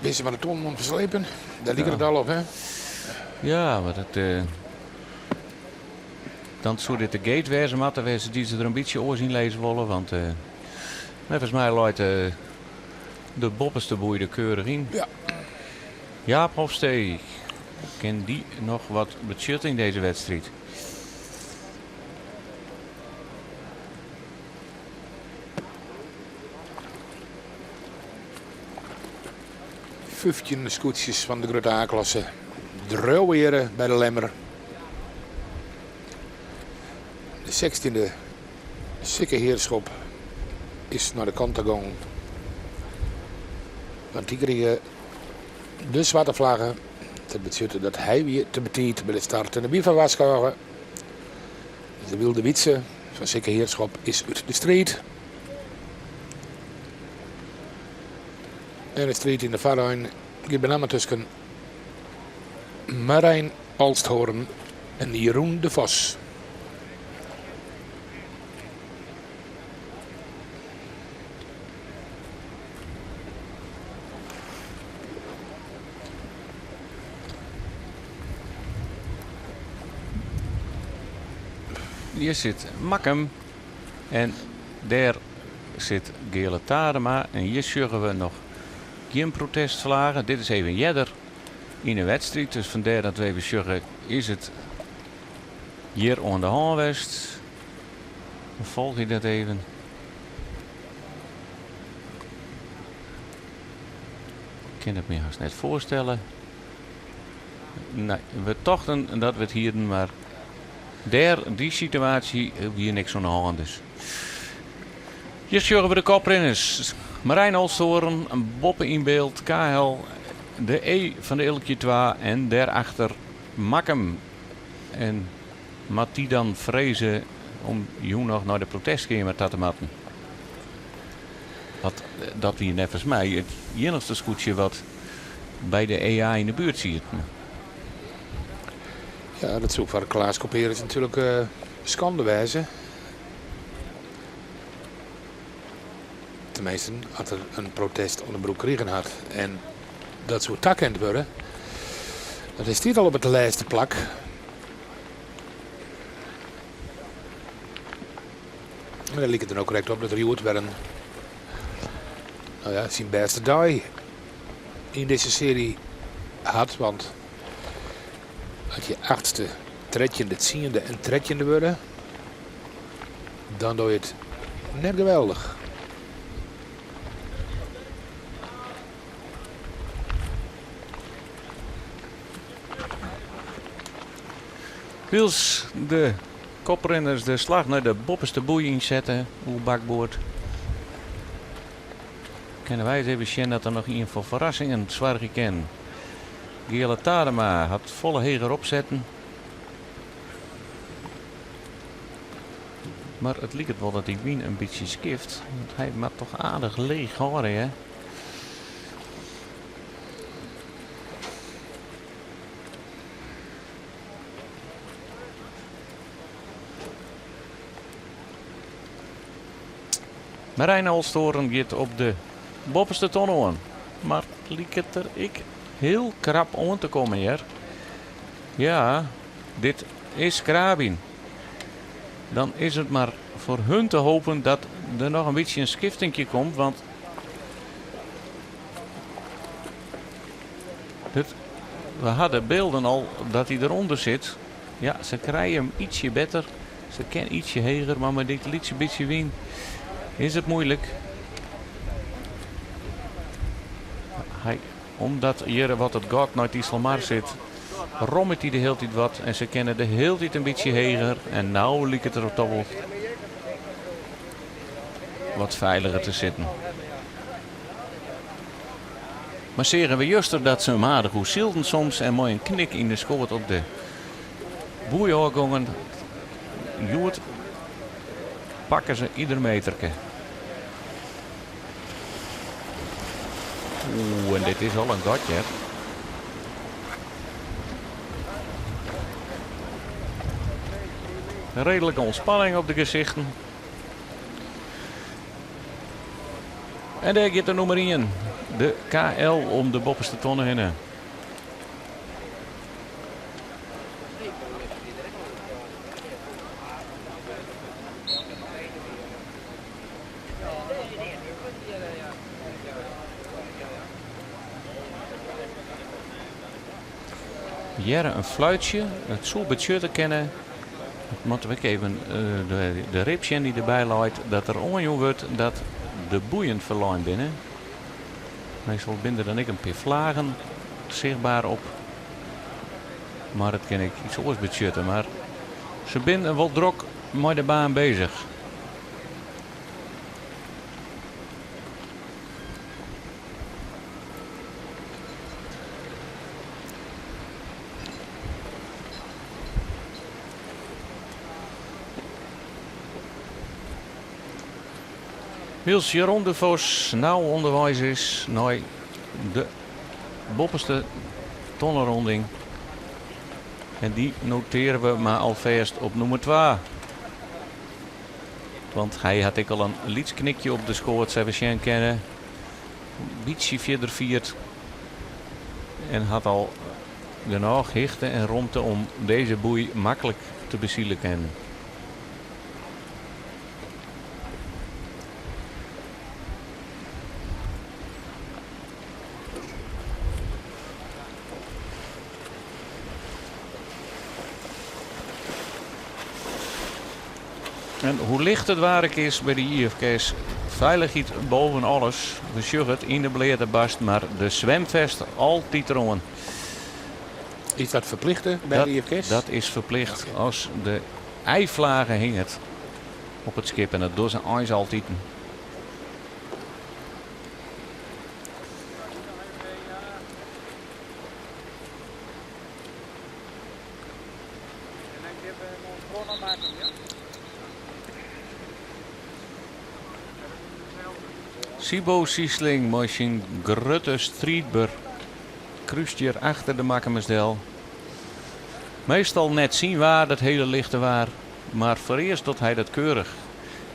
Binne se mar de tonnen oan it ferslepen? Dêr liket it al op, hè? Ja, mar dat. Dan soe dit de gate wêze moatte wêze dy't se der in bytsje oars yn lizze wolle, want neffens my leit de boppeste boei der keurich yn. Ja. Jaap Hofstee, kin dy noch wat betsjutte yn dizze wedstriid? 15 skûtsjes fan de grutte A-klasse driuwe hjir by de Lemmer. De sechstjinde Sikke Heerschop is nei de kant ta gongen. Want dy krige de swarte flagge. Dat betsjutte dat hy wie te betiid by de start en der wie foar warskôge. De Wylde Wytse fan Sikke Heerschop is út de striid. En de striid yn de foarein giet benammen tusken Marijn Olsthoorn en Jeroen de Vos. Hjir sit Makkum en dêr sit Geale Tadema en hjir sjogge we noch gjin protestflagen. Dit is even earder yn 'e wedstriid, dus fandêr dat we even sjogge, is it hjir oan de hân west? We folgje dat even. Ik kin it my hast net foarstelle. Nee, we tochten dat we it hienen, mar dêr, dy situaasje, wie niks oan de hân. Dus hjir sjogge we de koprinners. Marijn Olsthoorn, boppe yn byld, KL, de E fan de Eelkje 2 en dêrachter. Makkum. En moat dy dan freze om jûn noch nei de protestkeamer ta te moatten? Want dat wie neffens my it iennichste skûtsje wat by de EA yn de buert siet. Ja, dat soe foar Klaas Couperus natuerlik skande wêze. Teminsten, as er in protest oan de broek krigen hat en dat soe takend wurde. Want hy stiet al op it lêste plak. Mar it liket der no krekt op dat er hjoed wer in, no ja, syn bêste dei yn dizze searje hat. Want as je achtste, trettjinde, tsiende en trettjinde wurde, dan doch je it net geweldich. Wylst de koprinners de slach nei de boppeste boei ynsette oer bakboard, kinne wy ris even sjen dat der noch ien foar ferrassingen soargje kin. Geale Tadema hat folle heger opsetten. Mar it liket wol dat dy wyn in bytsje skift, want hy moat toch aardich leech hâlde, hear. Marijn Olsthoorn giet op de boppeste ton oan, mar liket der ek hiel krap oan te kommen, hear. Ja, dit is Krabyn. Dan is it mar foar hun te hopen dat der noch in bytsje in skiftinkje komt, want dit, we ha de bylden al dat hy derûnder sit. Ja, se krije him ytsje better. Se kin ytsje heger, mar mei dit lytse bytsje wyn is it muoilik. Hy, omdat hjir wat it gat nei it Iselmar sit, rommet hy de hiele tiid wat en se kinne de hiele tiid in bytsje heger. En no liket er toch wol wat feiliger te sitten. Mar seagen we juster dat se him aardich oersylden soms en mei in knik yn de skoat op de boei ôfgongen. Hjoed pakke se ieder meterke. Oeh, en dit is al in gat, hear. Reedlike ûntspanning op de gesichten. En dêr giet de nûmer ien, de KL, om de boppeste tonne hinne. We hearre in fluitsje, it soe betsjutte kinne, dat moatte we ek even de rib sjen dy't derby leit, dat der oanjûn wurdt dat de boeien ferlein binne. Meastal binne der dan ek in pear flagen sichtber op, mar it kin ek iets oars betsjutte. Mar se binne wol drok mei de baan bezich. Wylst Jeroen de Vos no ûnderweis is nei de boppeste tonnerûnding. En dy notearje we mar alfêst op nûmer twa. Want hy hat ek al in lyts knikje op de skoat, sa't we sjen kinne. In bytsje fierder fierd. En hat al genôch hichte en romte om dizze boei maklik te besilen kinnen. En hoe licht it waar ek is by de IFKS, feilichheid boven alles. We sjogge it yn de bleate barst, mar de swimfest altyd deroan. Is dat ferplichte by de IFKS? Dat is ferplicht. As de I-flage hinget op it skip en dat dogge se eins altiten. Siebo Siesling mei syn grutte striidber krúst hjir achter de Makkumers del. Meastal net syn waar, dat hele lichte waar, mar foarearst docht hy dat keurich.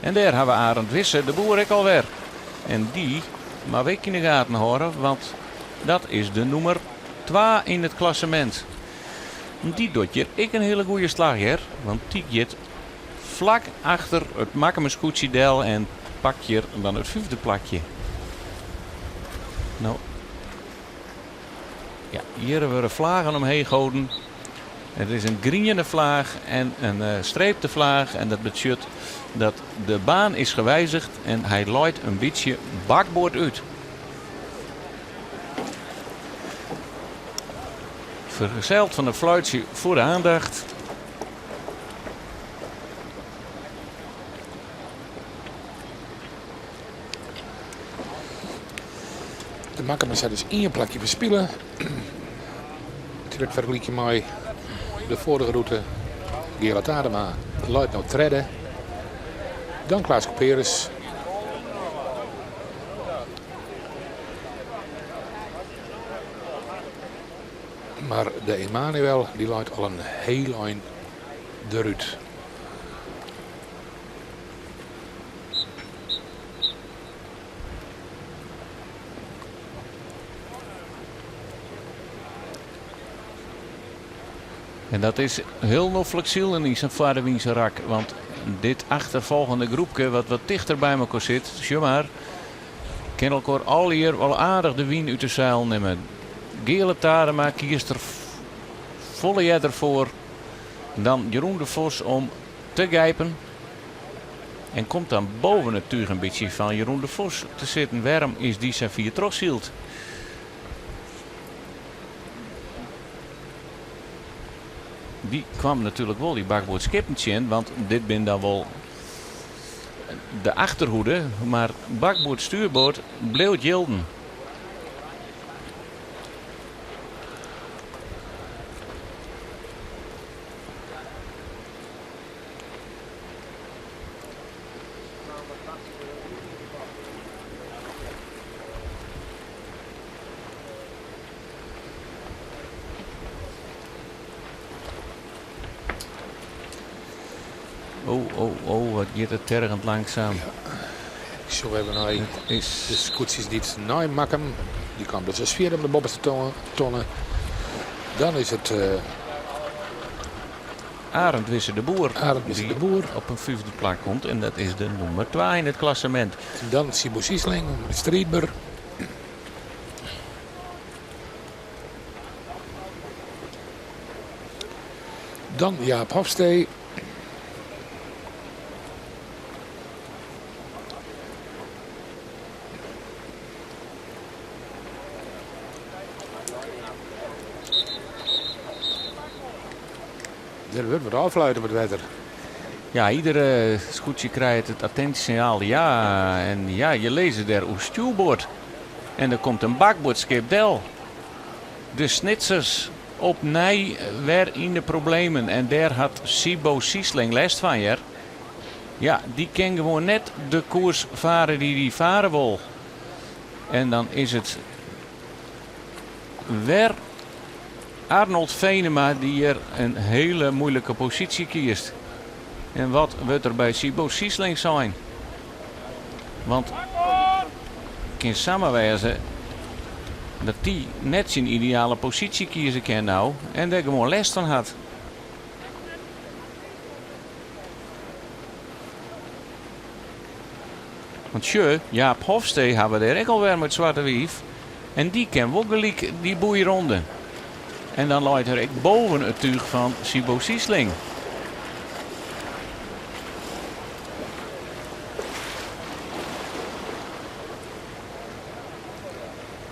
En dêr ha we Arend Wisse de Boer ek alwer. En dy moatte we ek yn de gaten hâlde, want dat is de nûmer twa yn it klassemint. Dy docht hjir ek in hiele goede slach hear, want dy giet Flak achter it Makkumer skûtsje del en pakt hjir dan it fyfde plakje. No, ja, hjir wurde flagen omheech holden. It is in griene flaach en in streepte flaach en dat betsjut dat de baan is gewijzigd en hy leit in bytsje bakboard út. Fergezeld fan in fluitsje foar de aandacht. De Makkumers ha dus ien plakje ferspile. As je dat fergelykje mei de foarige rûte, Geale Tadema leit no tredde. Dan Klaas Couperus. Mar de Emanuel dy leit al in hiel ein derút. En dat is hiel noflik silen yn sa'n foardewynse rak. Want dit achterfolgjende groepke wat wat tichter by mekoar sit, sjoch mar, kin elkoar allegear wol aardich de wyn út de seilen nimme. Geale Tadema kiest der folle earder foar dan Jeroen de Vos om te gijpen. En komt dan boven it túch in bytsje fan Jeroen de Vos te sitten. Wêrom is dy sa fier trochsyld? Dy kwam natuerlik wol dy bakboardskippen tsjin, want dit bin dan wol de achterhoede, mar bakboard stuurboard bliuwt jilden. Oh, oh, oh, wat giet it tergjend langsaam. Ik sjoch even nei is... de skûtsjes dy't nei Makkum. Dy kaam dus as fjirde om de boppeste tonne. Dan is it... Arend Wisse de Boer. Arend Wisse de Boer. Op in fyfde plak komt en dat is de nûmer twa yn it klassemint. En dan Siebo Siesling, de striidber. Dan Jaap Hofstee. Der wurdt wat ôffluite op it wetter. Ja, iedere skûtsje krijt it attinsjesinjaal. Ja, en ja, je lizze dêr oer stjoerboard. En der komt in bakboardskip del. De Snitsers opnij wer yn de problemen. En dêr hat Siebo Siesling lêst fan, hear. Ja, dy kin gewoan net de koers fare dy't hy fare wol. En dan is it wer Arnold Venema dy't hjir in hiele moeilike posysje kiest. En wat wurdt der by Siebo Siesling sein? Want kin samar wêze dat dy net syn ideale posysje kieze kin no en dêr gewoan lêst fan hat. Want sjoch, Jaap Hofstee ha we dêr ek alwer mei it Swarte Wief. En dy kin wol gelyk dy boei ronde. En dan leit er ek boven it túch fan Siebo Siesling.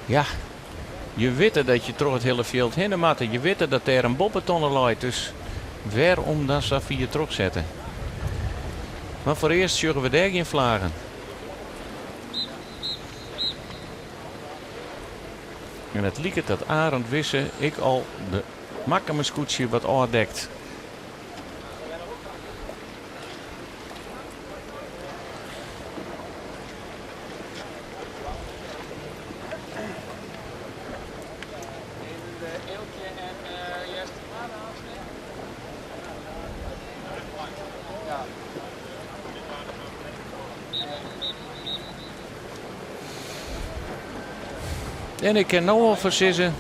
Ja, je witte dat je troch it hiele fjild hinne moatte. Je witte dat dêr in boppetonne leit. Dus wêrom dan sa fier trochsette? Mar foarearst sjogge we dêr gjin flagen. En it liket dat Arend Wisse ek al de Makkumer skûtsje wat ôfdekt. En ik kin no al foarsizze,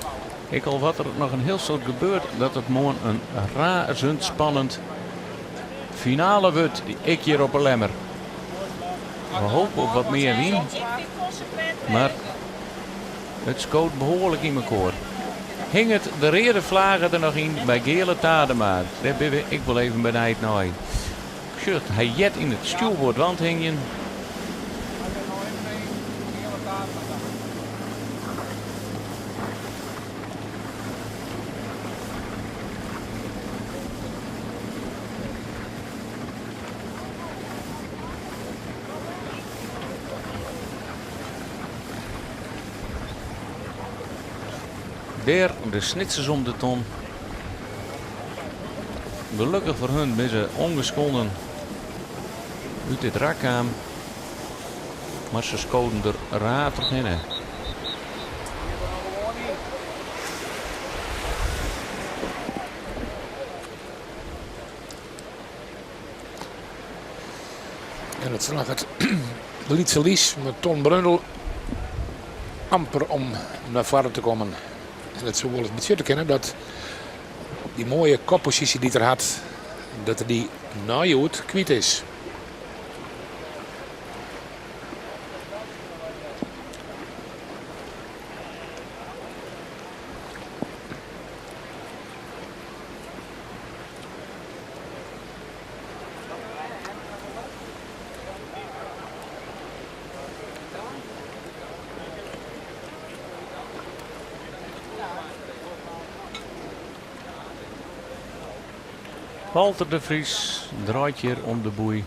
ek al wat der noch in hiel soad gebeurt, dat it moarn in razend spannend finale wurdt, ek hjir op 'e Lemmer. We hope op wat mear wyn, mar it skoot behoarlik yn mekoar. Hinget de reade flage der noch yn by Geale Tadema? Dêr binne we ek wol even benijd nei. Sjoch, hy heart yn it stjoerboardwand hingjen. Dêr de Snitsers om de ton. Gelukkich foar hun binne se ongeskonden út dit rak kaam, mar se skoden der raar trochhinne. En it slagget de lytse Lies mei Ton Brundel amper om nei foaren te kommen. En it soe wolris betsjutte kinne dat dy moaie kopposysje dy't er hat, dat er dy nei hjoed kwyt is. Walter de Vries draait hjir om de boei.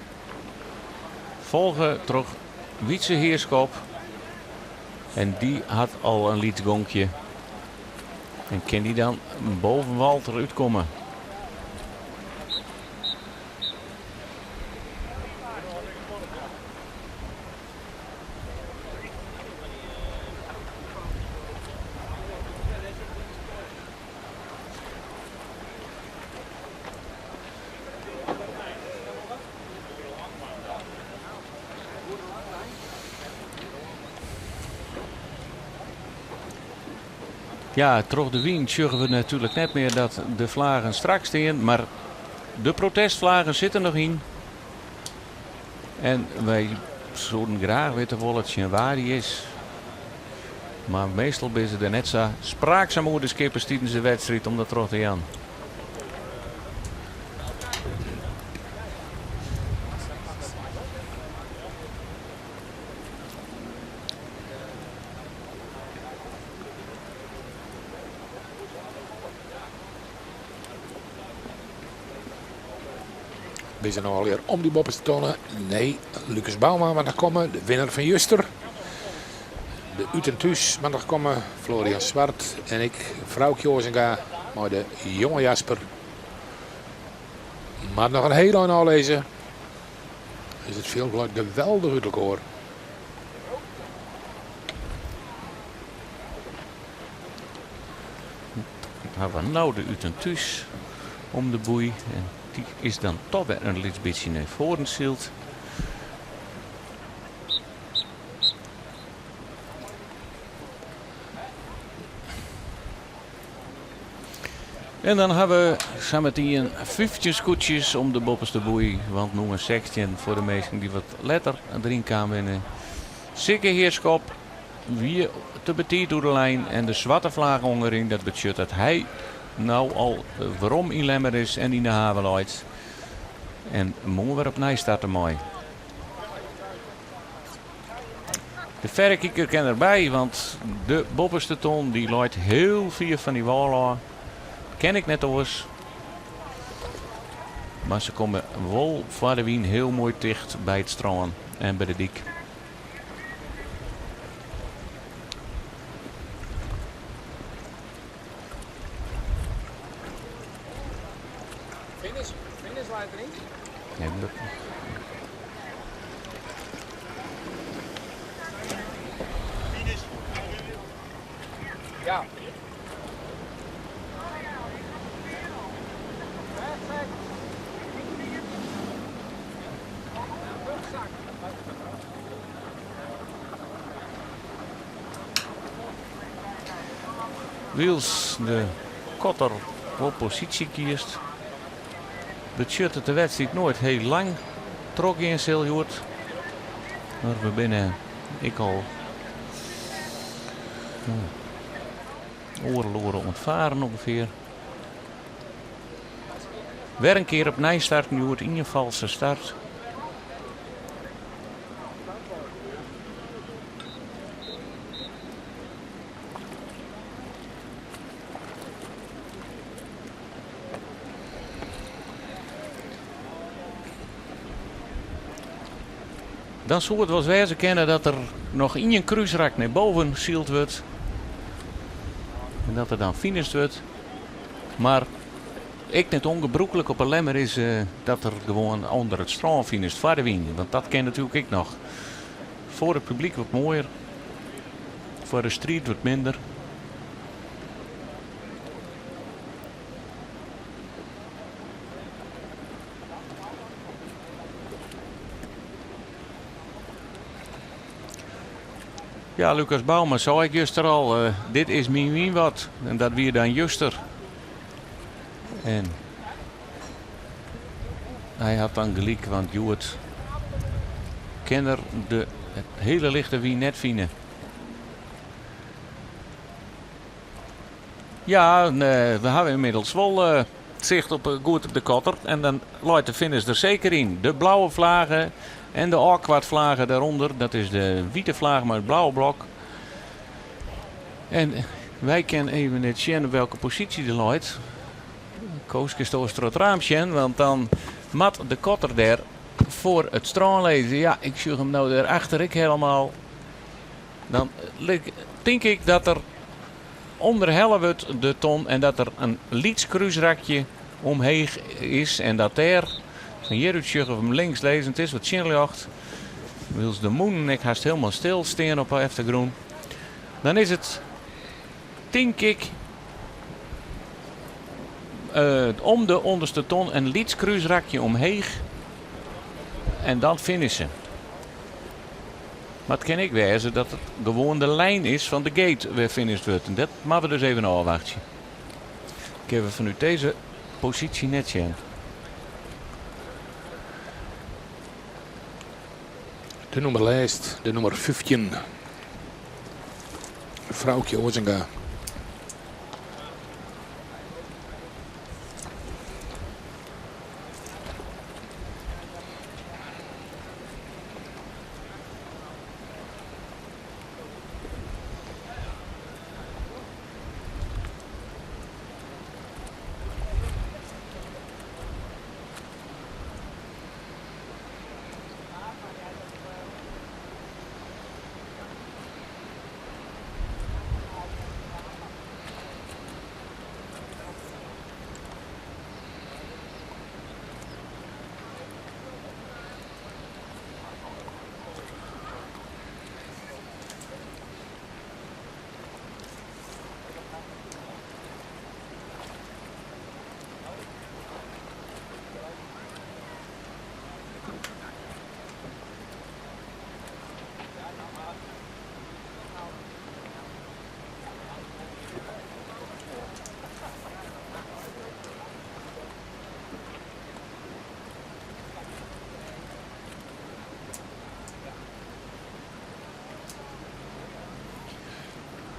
Folge troch Wietse Heerschop. En dy hat al in lyts gonkje. En kin dy dan boven Walter útkomme? Ja, troch de wyn sjogge we natuerlik net mear dat de flagen strak stean, mar de protestflagen sitte noch yn. En wy soenen graach witte wolle tsjin wa dy is. Mar meastal binne se der net sa spraaksam oer de skippers tidens de wedstriid om dat troch te jaan. Binne se no allegear om dy boppeste tonne? Nee, Lucas Bouma moat noch komme, de winner fan juster. De út en thús moat noch komme, Florian Zwart en ek Froukje Oazenga mei de jonge Jasper. Moat noch in hiel ein ôflizze. Dus it fjild leit geweldich út elkoar. Hawwe we no de út en thús om de boei. En dy is dan toch wer in lyts bytsje nei foaren syld. En dan hawwe we sametien 15 skûtsjes om de boppeste boei, want nûmer 16 foar de minsken dy't wat letter deryn kaam binne. Sikke Heerschop wie te betiid oer de lijn en de swarte flaach hong deryn. Dat betsjut dat hy no al werom yn Lemmer is en yn de haven leit. En moarn wer opnij starte mei. De ferrekiker kin derby, want de boppeste ton dy leit hiel fier fan dy wâl ôf. Kin ek net oars. Mar se komme wol foar de wyn hiel moai ticht by it strân en by de dyk. Finish, finish leit deryn. Nee, dat... Ja. Wylst de kotter wol posysje kiest, betsjut it de wedstriid noait hiel lang trochgean sil hjoed. Mar we binne ek al oardel oere oan it faren ûngefear. Wer in kear opnij starten hjoed, ien falske start. Dan soe it wolris wêze kinne dat der noch ien krúsrak nei boven syld wurdt en dat der dan finished wurdt. Mar ek net ûngebrûklik op 'e Lemmer is dat der gewoan ûnder it strân finished foar de wyn, want dat kin natuerlik ek noch. Foar it publyk wat moaier, foar de striid wat minder. Ja, Lucas Bouma sei ik juster al, dit is myn wyn wat. En dat wie dan juster. En hy hat dan gelyk, want hjoed kin er de hiele lichte wyn net fine. Ja, we hawwe ynmiddels wol sicht op goed op de kotter. En dan leit de finish der seker yn. De blauwe flage en de ôfkwartflage dêrûnder. Dat is de wite flage mei it blauwe blok. En wy kinne even net sjen op welke posysje der leit. Koos kinst oars troch it raam sjen, want dan moat de kotter dêr foar it strân lizze. Ja, ik sjoch him no dêr achter ek helemaal. Dan tink ik dat er ûnderhelle wurdt, de ton, en dat der in lyts krúsrakje omheech is en dat dêr, fan hjirút sjogge we him links lizzen, it is wat tsjinljocht, wylst de mûnen ek hast hielendal stil stean op 'e eftergrûn. Dan is it, tink ik, om de ûnderste ton in lyts krúsrakje omheech en dan finishe. Mar it kin ek wêze dat it gewoan de lijn is fan de gate wêr finished wurdt. En dat moatte we dus even ôfwachtsje. Kinne we fanút dizze posysje net sjen. De nûmer lêst, de nûmer 15. Froukje Ozinga.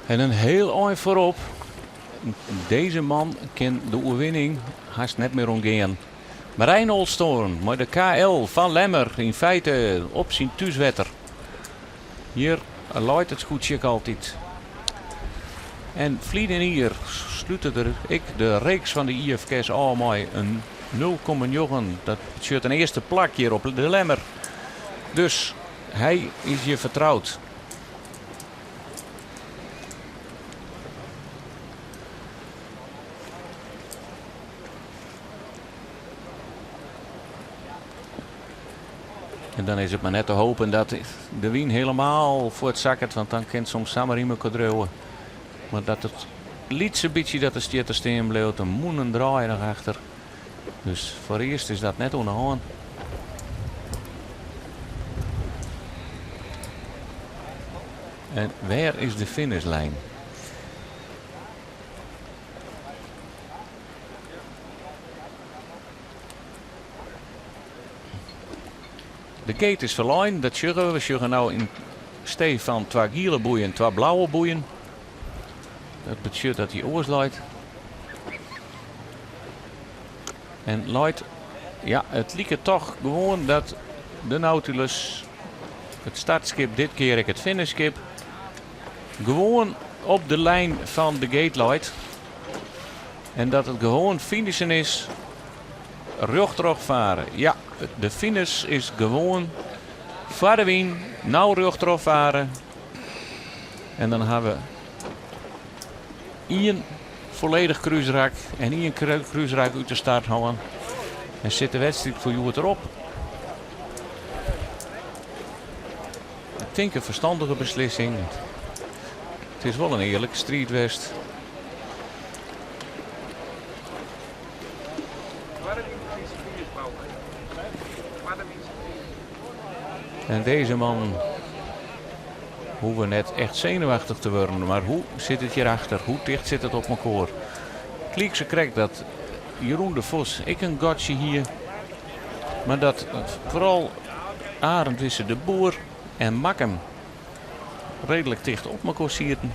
En in hiel ein foarop. Dizze man kin de oerwinning hast net mear ûntgean. Marijn Olsthoorn mei de KL fan Lemmer yn feite op syn thúswetter. Hjir leit it skûtsje ek altyd. En ferline jier slute er ek de reeks fan de IFKS ôf mei in 0,9. Dat betsjut in earste plak hjir op de Lemmer. Dus hy is hjir fertroud. En dan is it mar net te hopen dat de wyn hielendal fuortsakket, want dan kin it soms samar yn mekoar driuwe. Mar dat it lytse bytsje dat de stjitte stean bliuwt, de mûnen draaie noch achter. Dus foarearst is dat net oan de hân. En wêr is de finishlijn? De gate is ferlein, dat sjogge we. We sjogge no yn stee fan twa giele boeien twa blauwe boeien. Dat betsjut dat hy oars leit. En leit, ja, it liket toch gewoan dat de Nautilus, it startskip, dit kear ek it finishskip, gewoan op de lijn fan de gate leit. En dat it gewoan finishen is rjochttroch fare. Ja, de finish is gewoan foar de wyn, no rjochttroch fare. En dan ha we ien folledich krúsrak en ien krúsrak út de start hân. En sit de wedstriid foar hjoed derop. Ik tink in ferstandige beslissing. It is wol in earlike striid west. En deze man hoege net echt senuwachtich te wurden, mar hoe sit it hjirachter? Hoe ticht sit it op mekoar? It like sa krekt dat Jeroen de Vos ek in gatsje hie, mar dat foaral Arend Wisse de Boer en Makkum reedlik ticht op mekoar sieten.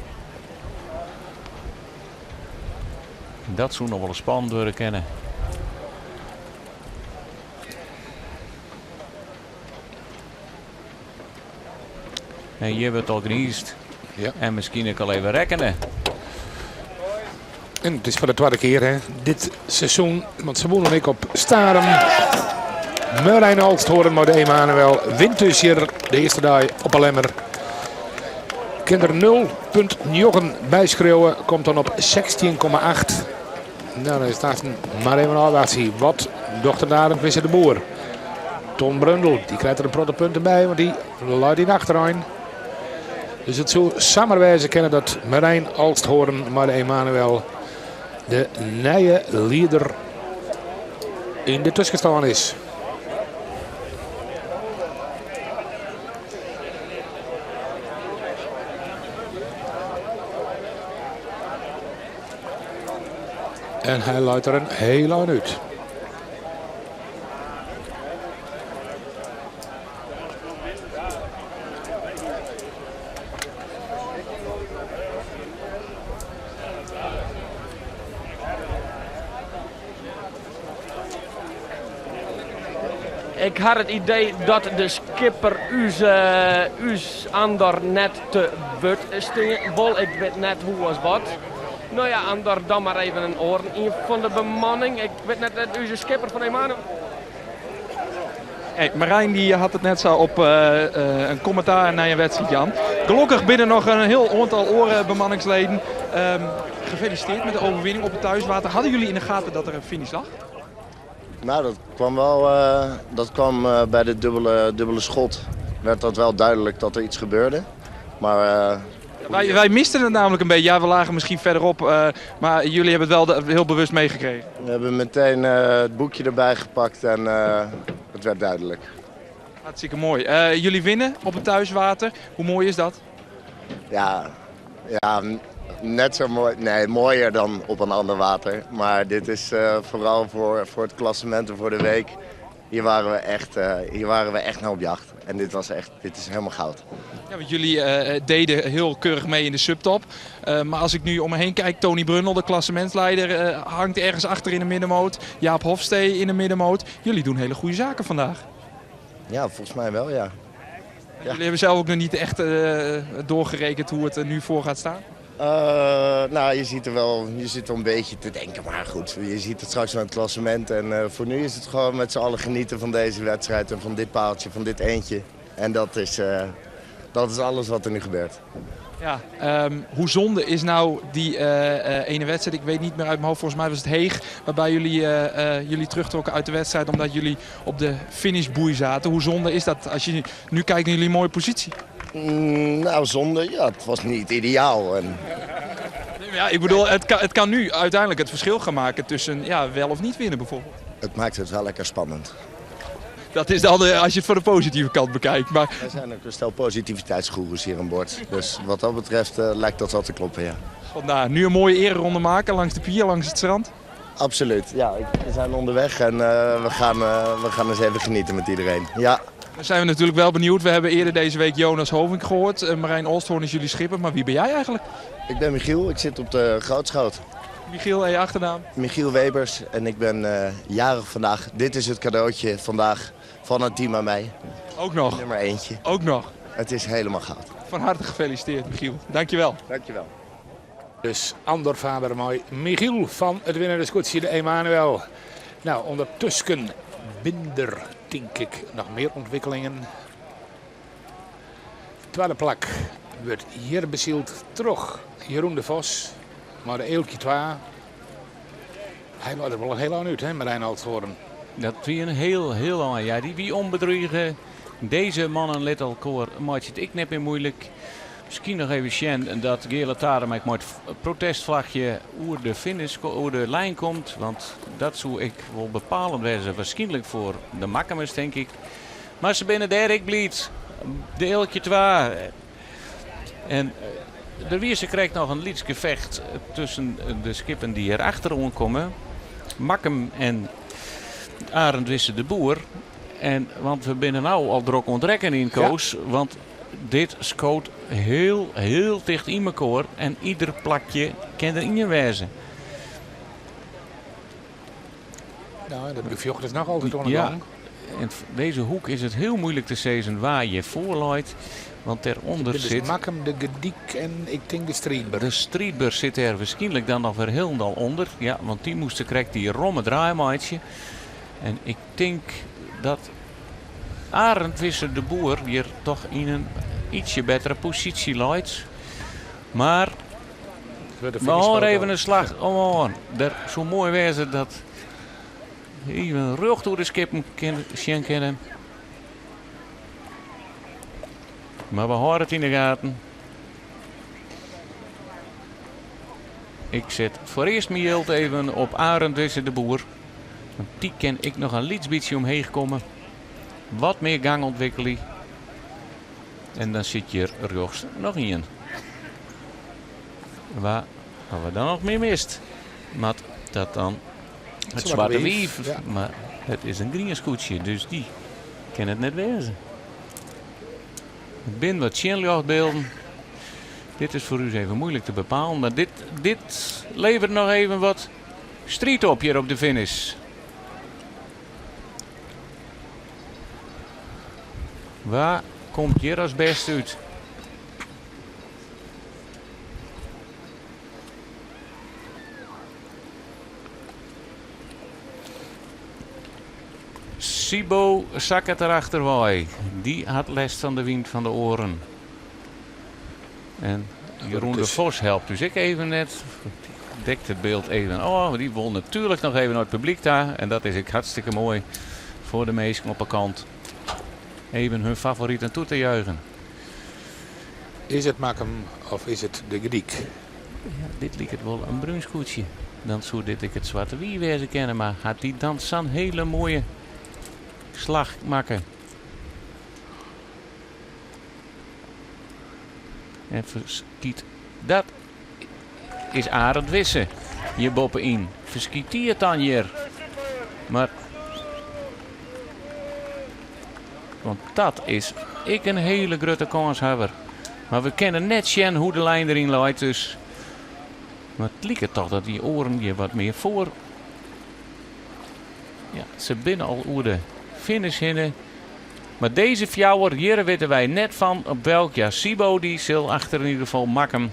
Dat soe noch wol spannend wurde kinne. En hjir wurdt al gniisd. Ja. En miskien ek al even rekkene. En it is foar de twadde kear hè, dit seizoen. Want se wûnen ek op Starum. Merijn Olsthoorn mei de Emanuel wint dus hjir de earste dei op 'e Lemmer. Kin der 0,9 byskriuwe, komt dan op 16,8. Nou, dan is it mar even ôfwachtsje. Wat docht der Arend Wisse de Boer? Ton Brundel, dy krijt der in protte punten by, want dy leit yn de achterein. Dus it soe samar wêze kinne dat Merijn Olsthoorn mei de Emanuel de nije lieder yn de tuskenstân is. En hy leit der in hiel ein út. Ik ha it idee dat de skipper ús, ús Andor net te wurd stean wol. Ik wit net hoe as wat. No ja, Andor, dan mar even in oaren ien fan de bemanning. Ik wit net, ús skipper fan Emanuel. Hey, Marijn die hat it net sa op in kommentaar nei in wedstriid jaan. Gelokkich binne der noch in hiel oantal oare bemanningsleden. Gefeliciteerd met de overwinning op het thuiswater. Hadden jullie in de gaten dat er een finish lag? Nou, dat kwam wel, dat kwam bij de dubbele schot. Werd dat wel duidelijk dat er iets gebeurde. Maar Wij misten het namelijk een beetje. Ja, we lagen misschien verderop, maar jullie hebben het wel heel bewust meegekregen. We hebben meteen het boekje erbij gepakt en het werd duidelijk. Hartstikke mooi. Jullie winnen op het thuiswater. Hoe mooi is dat? Ja, ja, net zo mooi. Nee, mooier dan op een ander water. Maar dit is vooral voor het klassement en voor de week. Hier waren we echt naar op jacht. En dit is helemaal goud. Ja, want jullie deden heel keurig mee in de subtop. Maar als ik nu om me heen kijk, Tony Brundel, de klassementsleider, hangt ergens achter in de middenmoot. Jaap Hofstee in de middenmoot. Jullie doen hele goede zaken vandaag. Ja, volgens mij wel, ja. Ja. Jullie hebben zelf ook nog niet echt doorgerekend hoe het er nu voor gaat staan? Nou, je ziet er wel, je zit wel een beetje te denken, maar goed, je ziet het straks aan het klassement. En voor nu is het gewoon met z'n allen genieten van deze wedstrijd en van dit paaltje, van dit eentje. En dat is alles wat er nu gebeurt. Hoe zonde is nou die ene wedstrijd? Ik weet niet meer uit mijn hoofd, volgens mij was het Heeg, waarbij jullie terugtrokken uit de wedstrijd omdat jullie op de finishboei zaten. Hoe zonde is dat als je nu kijkt naar jullie mooie positie? Zonde, ja, het was niet ideaal. En Nee, maar ja, ik bedoel, het kan nu uiteindelijk het verschil gaan maken tussen, ja, wel of niet winnen bijvoorbeeld. Het maakt het wel lekker spannend. Dat is dan als je het van de positieve kant bekijkt. Maar Wij zijn ook een stel positiviteitsgoeroes hier aan boord. Dus wat dat betreft lijkt dat wel te kloppen, ja. Vandaar, nu een mooie ereronde maken langs de pier, langs het strand. Absoluut, ja. We zijn onderweg en we gaan eens even genieten met iedereen. Ja. Dan zijn we natuurlijk wel benieuwd. We hebben eerder deze week Jonas Hovink gehoord. Eh, Marijn Olsthoorn is jullie schipper. Maar wie ben jij eigenlijk? Ik ben Michiel, ik zit op de Grootschoot. Michiel en je achternaam? Michiel Webers en ik ben eh, jarig vandaag. Dit is het cadeautje vandaag van het team aan mij. Ook nog? Nummer eentje. Ook nog? Het is helemaal goud. Van harte gefeliciteerd Michiel. Dankjewel. Dankjewel. Dus Andor Faber mooi. Michiel van het winnende scootje, de Emanuel. Nou, ondertussen binder, denk ik, nog meer ontwikkelingen. Tweede plak wordt hier bezield terug Jeroen de Vos. Maar de Eeltje 2. Hij was er wel heel aan uit, hè, Marijn Altshoorn. Dat wie een heel, heel lang. Ja, die wie onbedriegen. Deze mannen let elkaar maakt het ik net meer moeilijk. Misschien nog even Sjen dat Gele Tadem met het protestvlagje oer de finish, oer de lijn komt. Want dat zou ik wel bepalend wezen. Waarschijnlijk voor de Makkumers, denk ik. Maar ze binnen daar ik blied. De Eeltje 2. En eh, de Wierse krijgt nog een liets gevecht tussen de skippen die er achterom komen. Makkum en Arend Wisse de Boer. En, want we binnen nou al druk ontrekken in Koos. Want dit scoot heel, heel dicht in elkaar. En ieder plakje kan er in wezen. Nou, dat gevecht is nog altijd onder Ja. In deze hoek is het heel moeilijk te zien waar je voorlooit. Want daaronder Dit is zit... Makkum, de Gediek en ik denk de Streetber. De Streetbus zit er waarschijnlijk dan nog weer helemaal onder. Ja, want die moesten krijgen die romme draaimaaitje. En ik denk dat Arend Visser de Boer hier toch in een ietsje betere positie looit. Maar we horen even een slag om. Er zo mooi wezen dat even rug door de skippen zien kennen. Maar we horen het in de gaten. Ik zet voor eerst mijn geld even op Arend Wisse de Boer. Want die ken ik nog een liets beetje omheen komen. Wat meer gang ontwikkelen. En dan zit je er rechts nog in. Waar we dan nog meer mist. Maar dat dan het zwarte wief. Ja. Maar het is een groen scootje, dus die kan het net wezen. Ik ben wat chinlichtbeelden. Dit is voor u even moeilijk te bepalen. Maar dit, dit levert nog even wat street op hier op de finish. Waar komt hier als beste uit? Sibo zakket erachterwij. Die had last van de wind van de oren. En Jeroen de Vos helpt dus ik even net. Die dekt het beeld even. Oh, die won natuurlijk nog even naar het publiek daar. En dat is ik hartstikke mooi voor de meesten op de kant. Even hun favorieten toe te juichen. Is het Makkum of is het de Griek? Ja, dit liep het wel een bruin scootje. Dan zou dit ik het zwarte wie wezen kennen. Maar had die dan zo'n hele mooie slag maken. En verskiet. Dat is Arend Wisse. Hier bovenin. Verskiet die het dan hier. Maar. Want dat is ik een hele grote kanshebber. Maar we kennen net zien hoe de lijn erin loopt. Dus. Maar het lijkt toch dat die oren hier wat meer voor. Ja, ze binnen al oer de finish hinnen. Maar deze fjouwer, hier weten wij net van op welk jaar Sibo die zal achter in ieder geval Makkum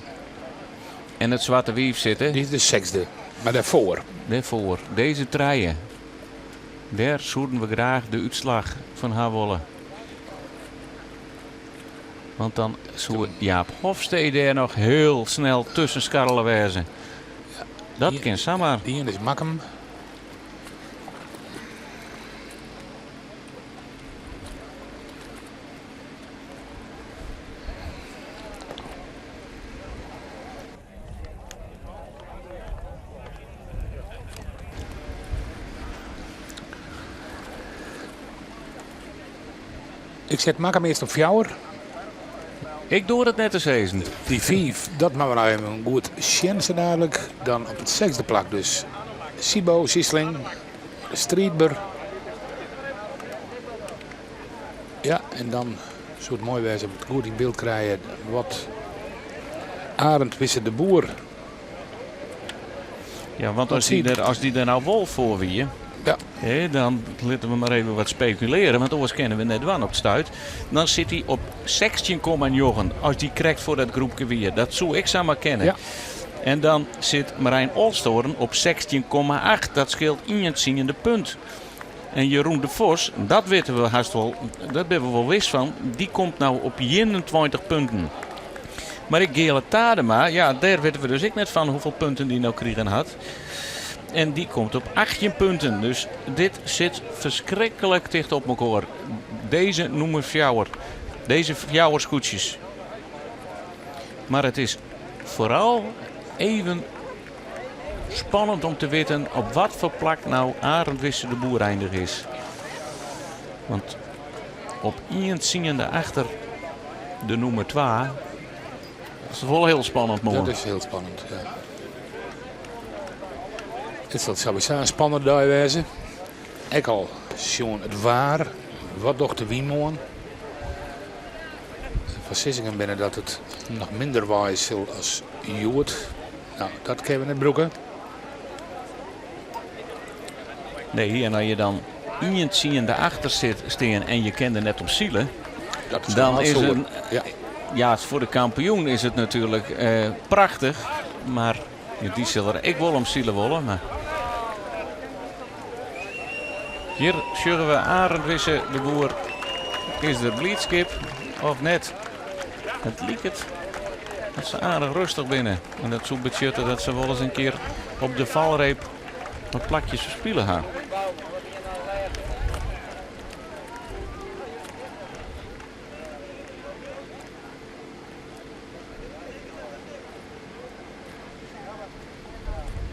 en het Zwarte Wief zitten. Die is de zesde, maar daarvoor. Daarvoor, deze treien. Daar zouden we graag de uitslag van haar willen. Want dan zou Jaap Hofstede er nog heel snel tussen scharrelen wezen. Dat Die- kan zomaar. Die is Makkum. Ik zet Makkum eerst op fjouwer. Ik doe het net te zezen. Die vijf, dat maar we nou even een goed chance dadelijk. Dan op het zesde plak dus Sibo, Sisling, de Streetber. Ja, en dan soe it moai wêze om it goed yn byld krije wat Arend Wisse de Boer. Ja, want as dy der, as dy der nou wol foar wie, Ja. hè, dan litte we mar even wat spekuleren, want oars kinne we net dwaan op it stuit. Dan sit hy op 16,9 as dy krekt foar dat groepke wie. Dat soe ek samar kinne. Ja. En dan sit Marijn Olsthoorn op 16,8. Dat skeelt ien tsiende punt. En Jeroen de Vos, dat witte we hast wol, dat binne we wol wis fan, dy komt nou op 21 punten. Mar ek Geale Tadema, ja, dêr witte we dus ek net fan hoefolle punten dy no krigen hat. En dy komt op 18 punten. Dus dit sit ferskriklik ticht op mekoar. Dizze nûmer fjouwer. Dizze fjouwer skûtsjes. Mar it is foaral even spannend om te witten op wat foar plak no Arend Wisse de Boer eindige is. Want op ien tsiende achter de nûmer twa. Dat is wol hiel spannend moarn. Dat is hiel spannend, ja. It sil sawiesa in spannende dei wêze. Ek al sjoen it waar. Wat docht de wyn moarn? De foarsizzingen binne dat it noch minder waaie sil as hjoed. No, dat kinne we net brûke. Nee, en as je dan ien tsiende achter sit stean en je kin der net om sile, Dat is dan helemaal is soer. it, Ja. ja, foar de kampioen is it natuerlik prachtich, mar dy sil der ek wol om sile wolle. Mar hjir sjogge we Arend Wisse de Boer. Is der blydskip of net? It liket dat se aardich rêstich binne. En dat soe betsjutte dat se wolris in kear op de falreep wat plakjes ferspile ha.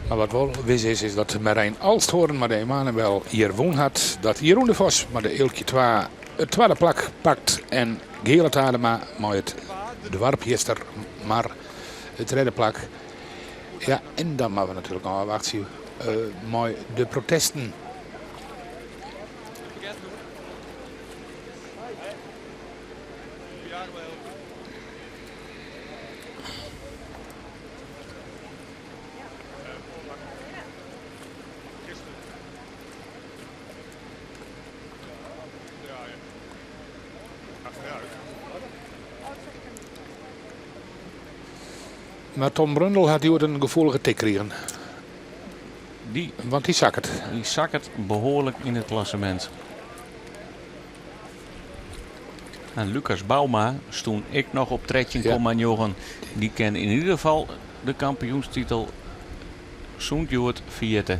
Mar wat wol wis is, is dat Marijn Alsthoorn mei de Emanuel hjir wûn hat. Dat Jeroen de Vos mei de Eelkje 2 it twadde plak pakt. En Geale Tadema mei it doarp Eastermar it tredde plak. Ja, en dan moatte we natuerlik ôfwachtsje mei de protesten. Mar Tom Brundel hat hjoed in gefoelige tik krigen. Want dy sakket. Dy sakket behoarlik yn it klassemint. En Lucas Bouma stûn ek noch op 13,9. Dy kin yn ieder gefal de kampioenstitel sûnt hjoed ferjitte.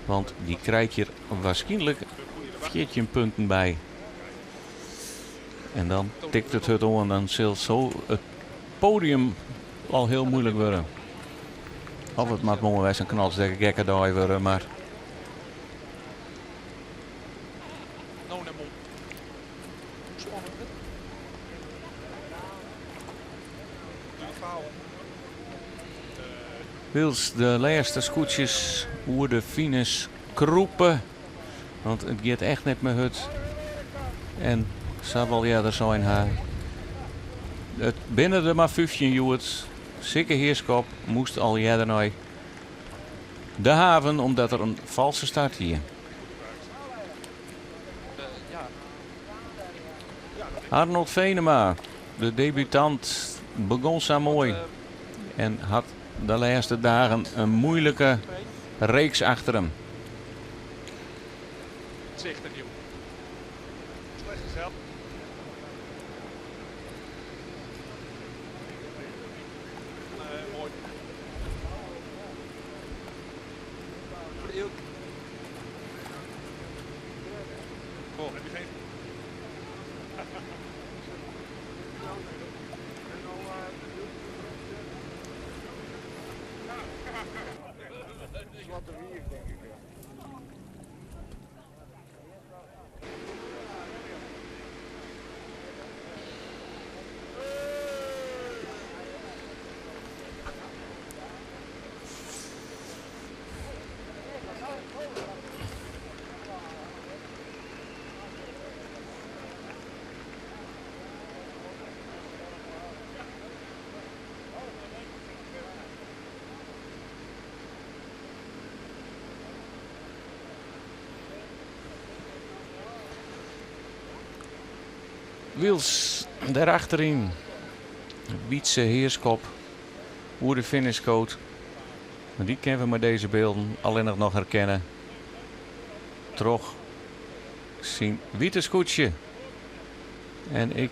Want dy krijt hjir waarskynlik 14 punten by. En dan tikt it hurd oan, dan sil sa it podium al hiel muoilik wurde. Of it moat moarn wer sa'n knalsterke gekke dei wurde, mar... Wylst de lêste skûtsjes oer de finish krûpe, want it giet echt net mear hurd. En sa wol earder sein ha, it binne der mar 15 hjoed. Sikke Heerschop moast al earder nei de haven omdat er in falske start hie. Arnold Venema, de debutant, begûn sa moai en hat de lêste dagen in muoilike reeks achter him. Wyls dêrachteryn Wietse Heerschop oer de finishkoat. Mar dy kinne we mei dizze bylden allinnich noch herkenne troch syn wite skûtsje. En ik.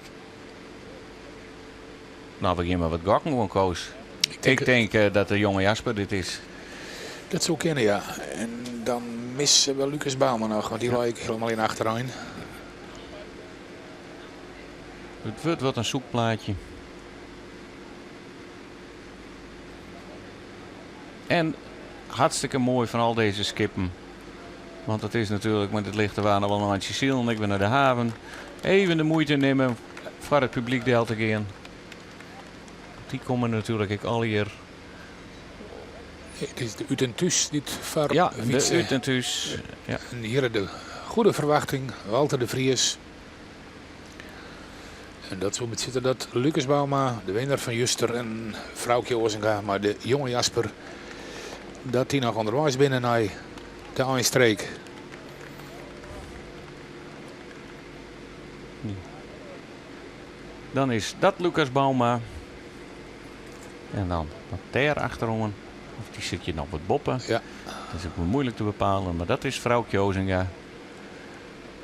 No, we gean mar wat gokken oan, Koos. Ik tink eh, dat de jonge Jasper dit is. Dat soe kinne, ja. En dan misse we Lucas Bouma noch, want dy lei ek hielendal yn achterein. It wurdt wat in soekplaatje. En hartstikke moai fan al dizze skippen. Want it is natuerlik, mar dit lichte waar noch wol in eintsje silen. Ik bin nei de haven. Even de muoite nimme foar it publyk del te gean. Dy komme natuerlik ek allegear. It is de Ut en Thús dy't foar Ja, de Ut en Thús. Ja. En hjir de goede ferwachting, Walter de Vries. En dat soe betsjutte dat Lucas Bouma, de winner fan juster, en Froukje Oazenga mei de jonge Jasper, dat dy noch ûnderweis binne nei de einstreek. Dan is dat Lucas Bouma. En dan wat dêr achteroan. Of dy sit hjir noch wat boppe. Ja. Dat is ek moeilik te bepalen, mar dat is Froukje Oazenga.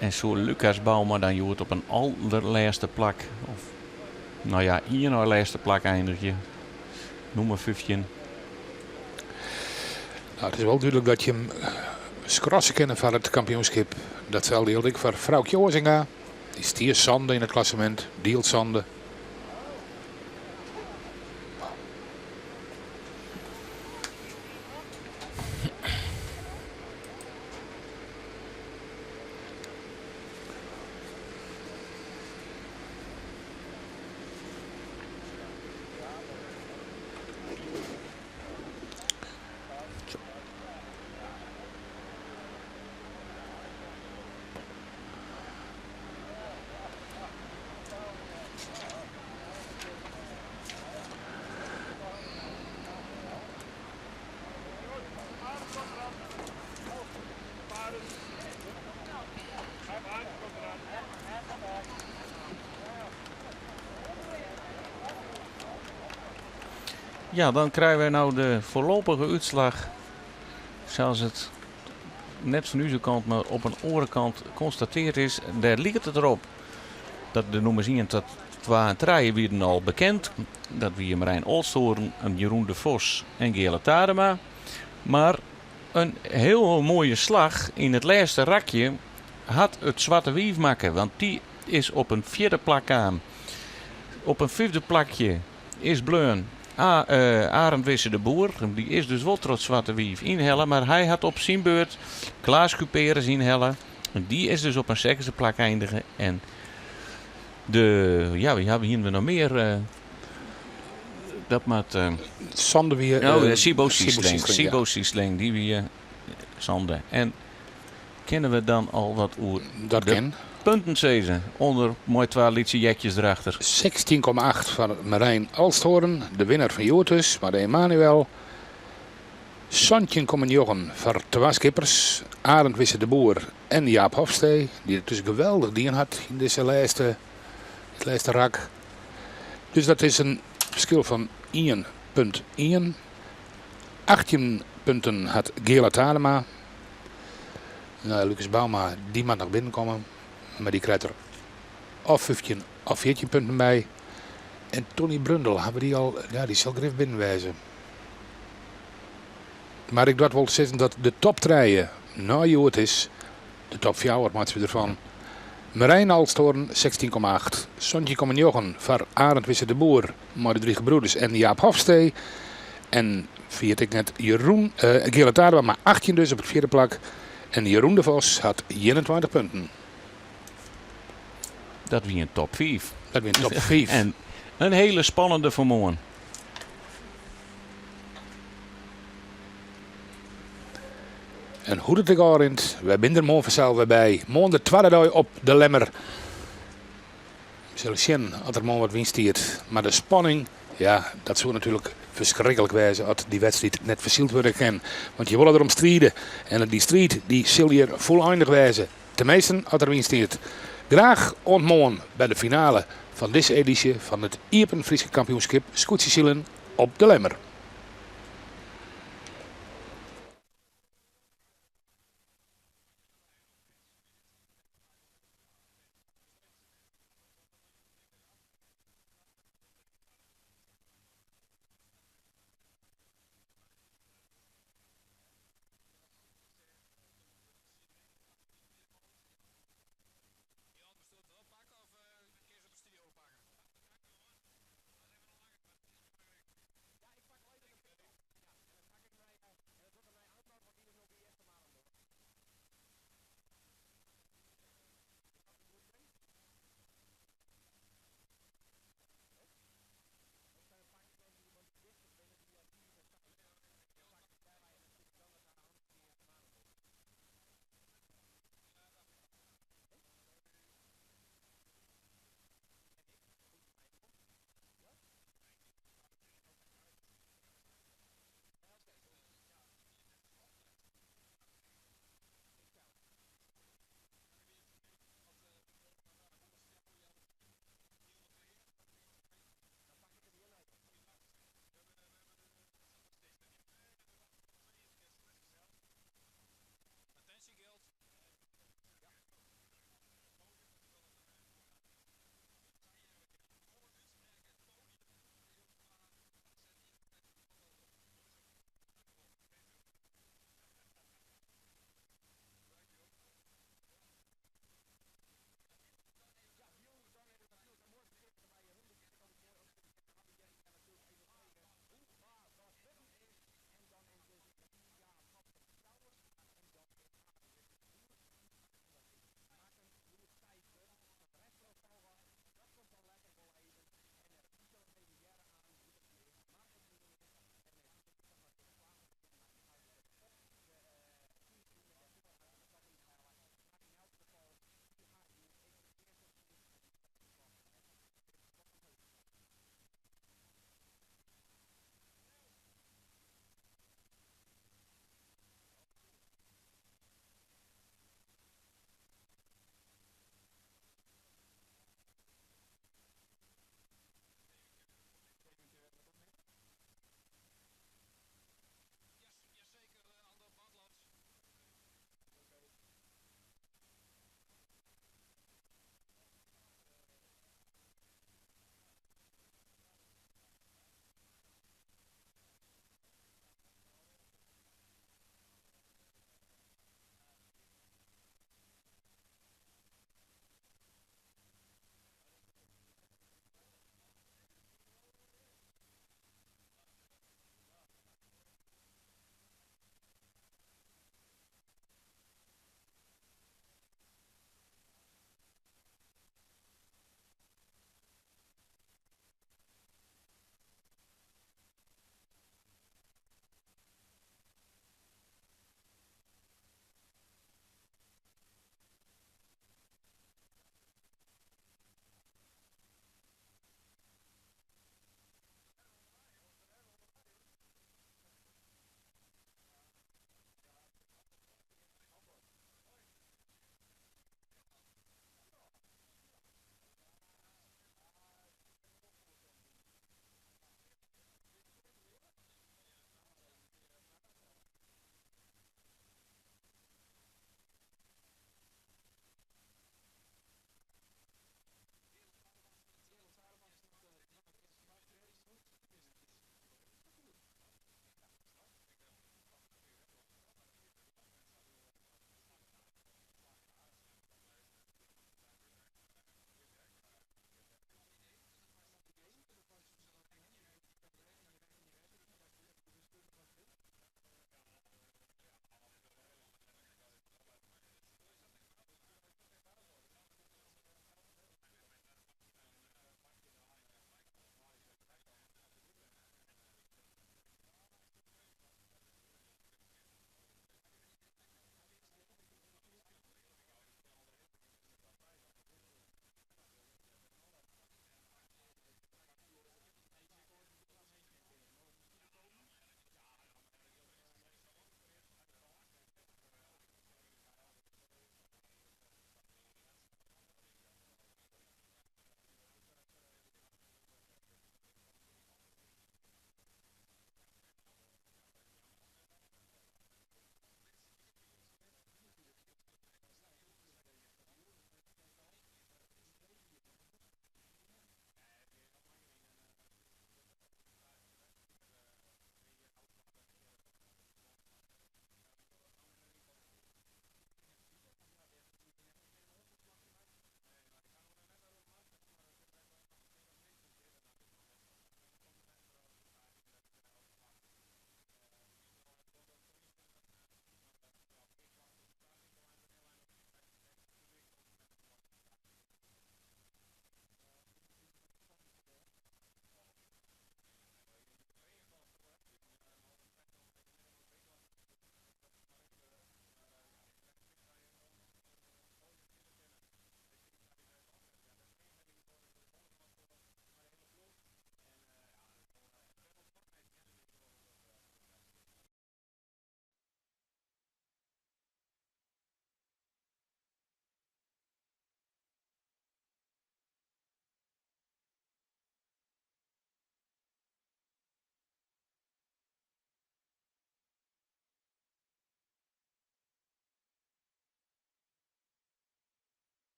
En soe Lucas Bouma dan hjoed op in alderlêste plak, of no ja, ien nei lêste plak eindigje? Nûmer 15. No, it is wol dúdlik dat je him skrasse kinne foar it kampioenskip. Datselde jildt ek foar Froukje Oazenga. Dy stie sânde yn it klassemint, dield sânde. Ja, dan krije wy no de foarlopige útslach. Sels it net fan ús kant, mar op in oare kant konstateard is. Dêr liket it derop dat de nûmers ien tot twa en trije wienen al bekend. Dat wie Marijn Olsthoorn, Jeroen de Vos en Geale Tadema. Mar in hiel moaie slach yn it lêste rakje hat it Swarte Wief makke, want dy is op in fjirde plak kaam. Op in fyfde plakje is bleaun Arend Wisse de Boer. Dy is dus wol troch it Swarte Wief ynhelle, mar hy hat op syn beurt Klaas Kuperus ynhelle. En dy is dus op in sechsde plak eindige. En de, ja, wie hiene we noch mear? Dat moat. Sânde wie. Oh, Sibo Siesling. Sibo Siesling, dy wie sânde. En kinne we dan al wat oer Dat de kin. punten sizze? Under mei twa lytse jekjes derachter. 16,8 foar Marijn Alsthoorn, de winner fan hjoed dus, mei de Emanuel. 17,9 foar twa skippers, Arend Wisse de Boer en Jaap Hofstee, dy't it dus geweldich dien hat yn dizze lêste, dit lêste rak. Dus dat is in ferskil fan 1,1. 18 punten hat Geale Tadema. No, Lucas Bouma, dy moat noch binnenkomme, mar dy krijt der of 15 of 14 punten by. En Tony Brundel, hawwe dy al, ja, dy sil grif binnen wêze. Mar ik doar wol te sizzen dat de top trije nei hjoed is. De top fjouwer meitsje we derfan. Marijn Alsthoorn 16,8, 17,9 foar Arend Wisse de Boer mei de drie gebroeders en Jaap Hofstee. En ferjit ik net Jeroen, uh, Geale Tadema mei 18 dus op it fjirde plak. En Jeroen de Vos hat 21 punten. Dat wie in top 5. Dat wie in top 5. En in hiele spannende foar moarn. En hoe't it ek ôfrint, wy binne der moarn fansels wer by. Moarn de twadde dei op de Lemmer. We sille sjen oft der moarn wat wyn stiet. Mar de spanning, ja, dat soe natuerlik ferskriklik wêze as dy wedstriid net fersyld wurde kin. Want je wolle derom stride. En dy striid dy sil hjir fûleindich wêze. Teminsten as der wyn stiet. Graach oant moarn by de finale fan dizze edysje fan it Iepen Fryske Kampioenskip Skûtsjesilen op De Lemmer.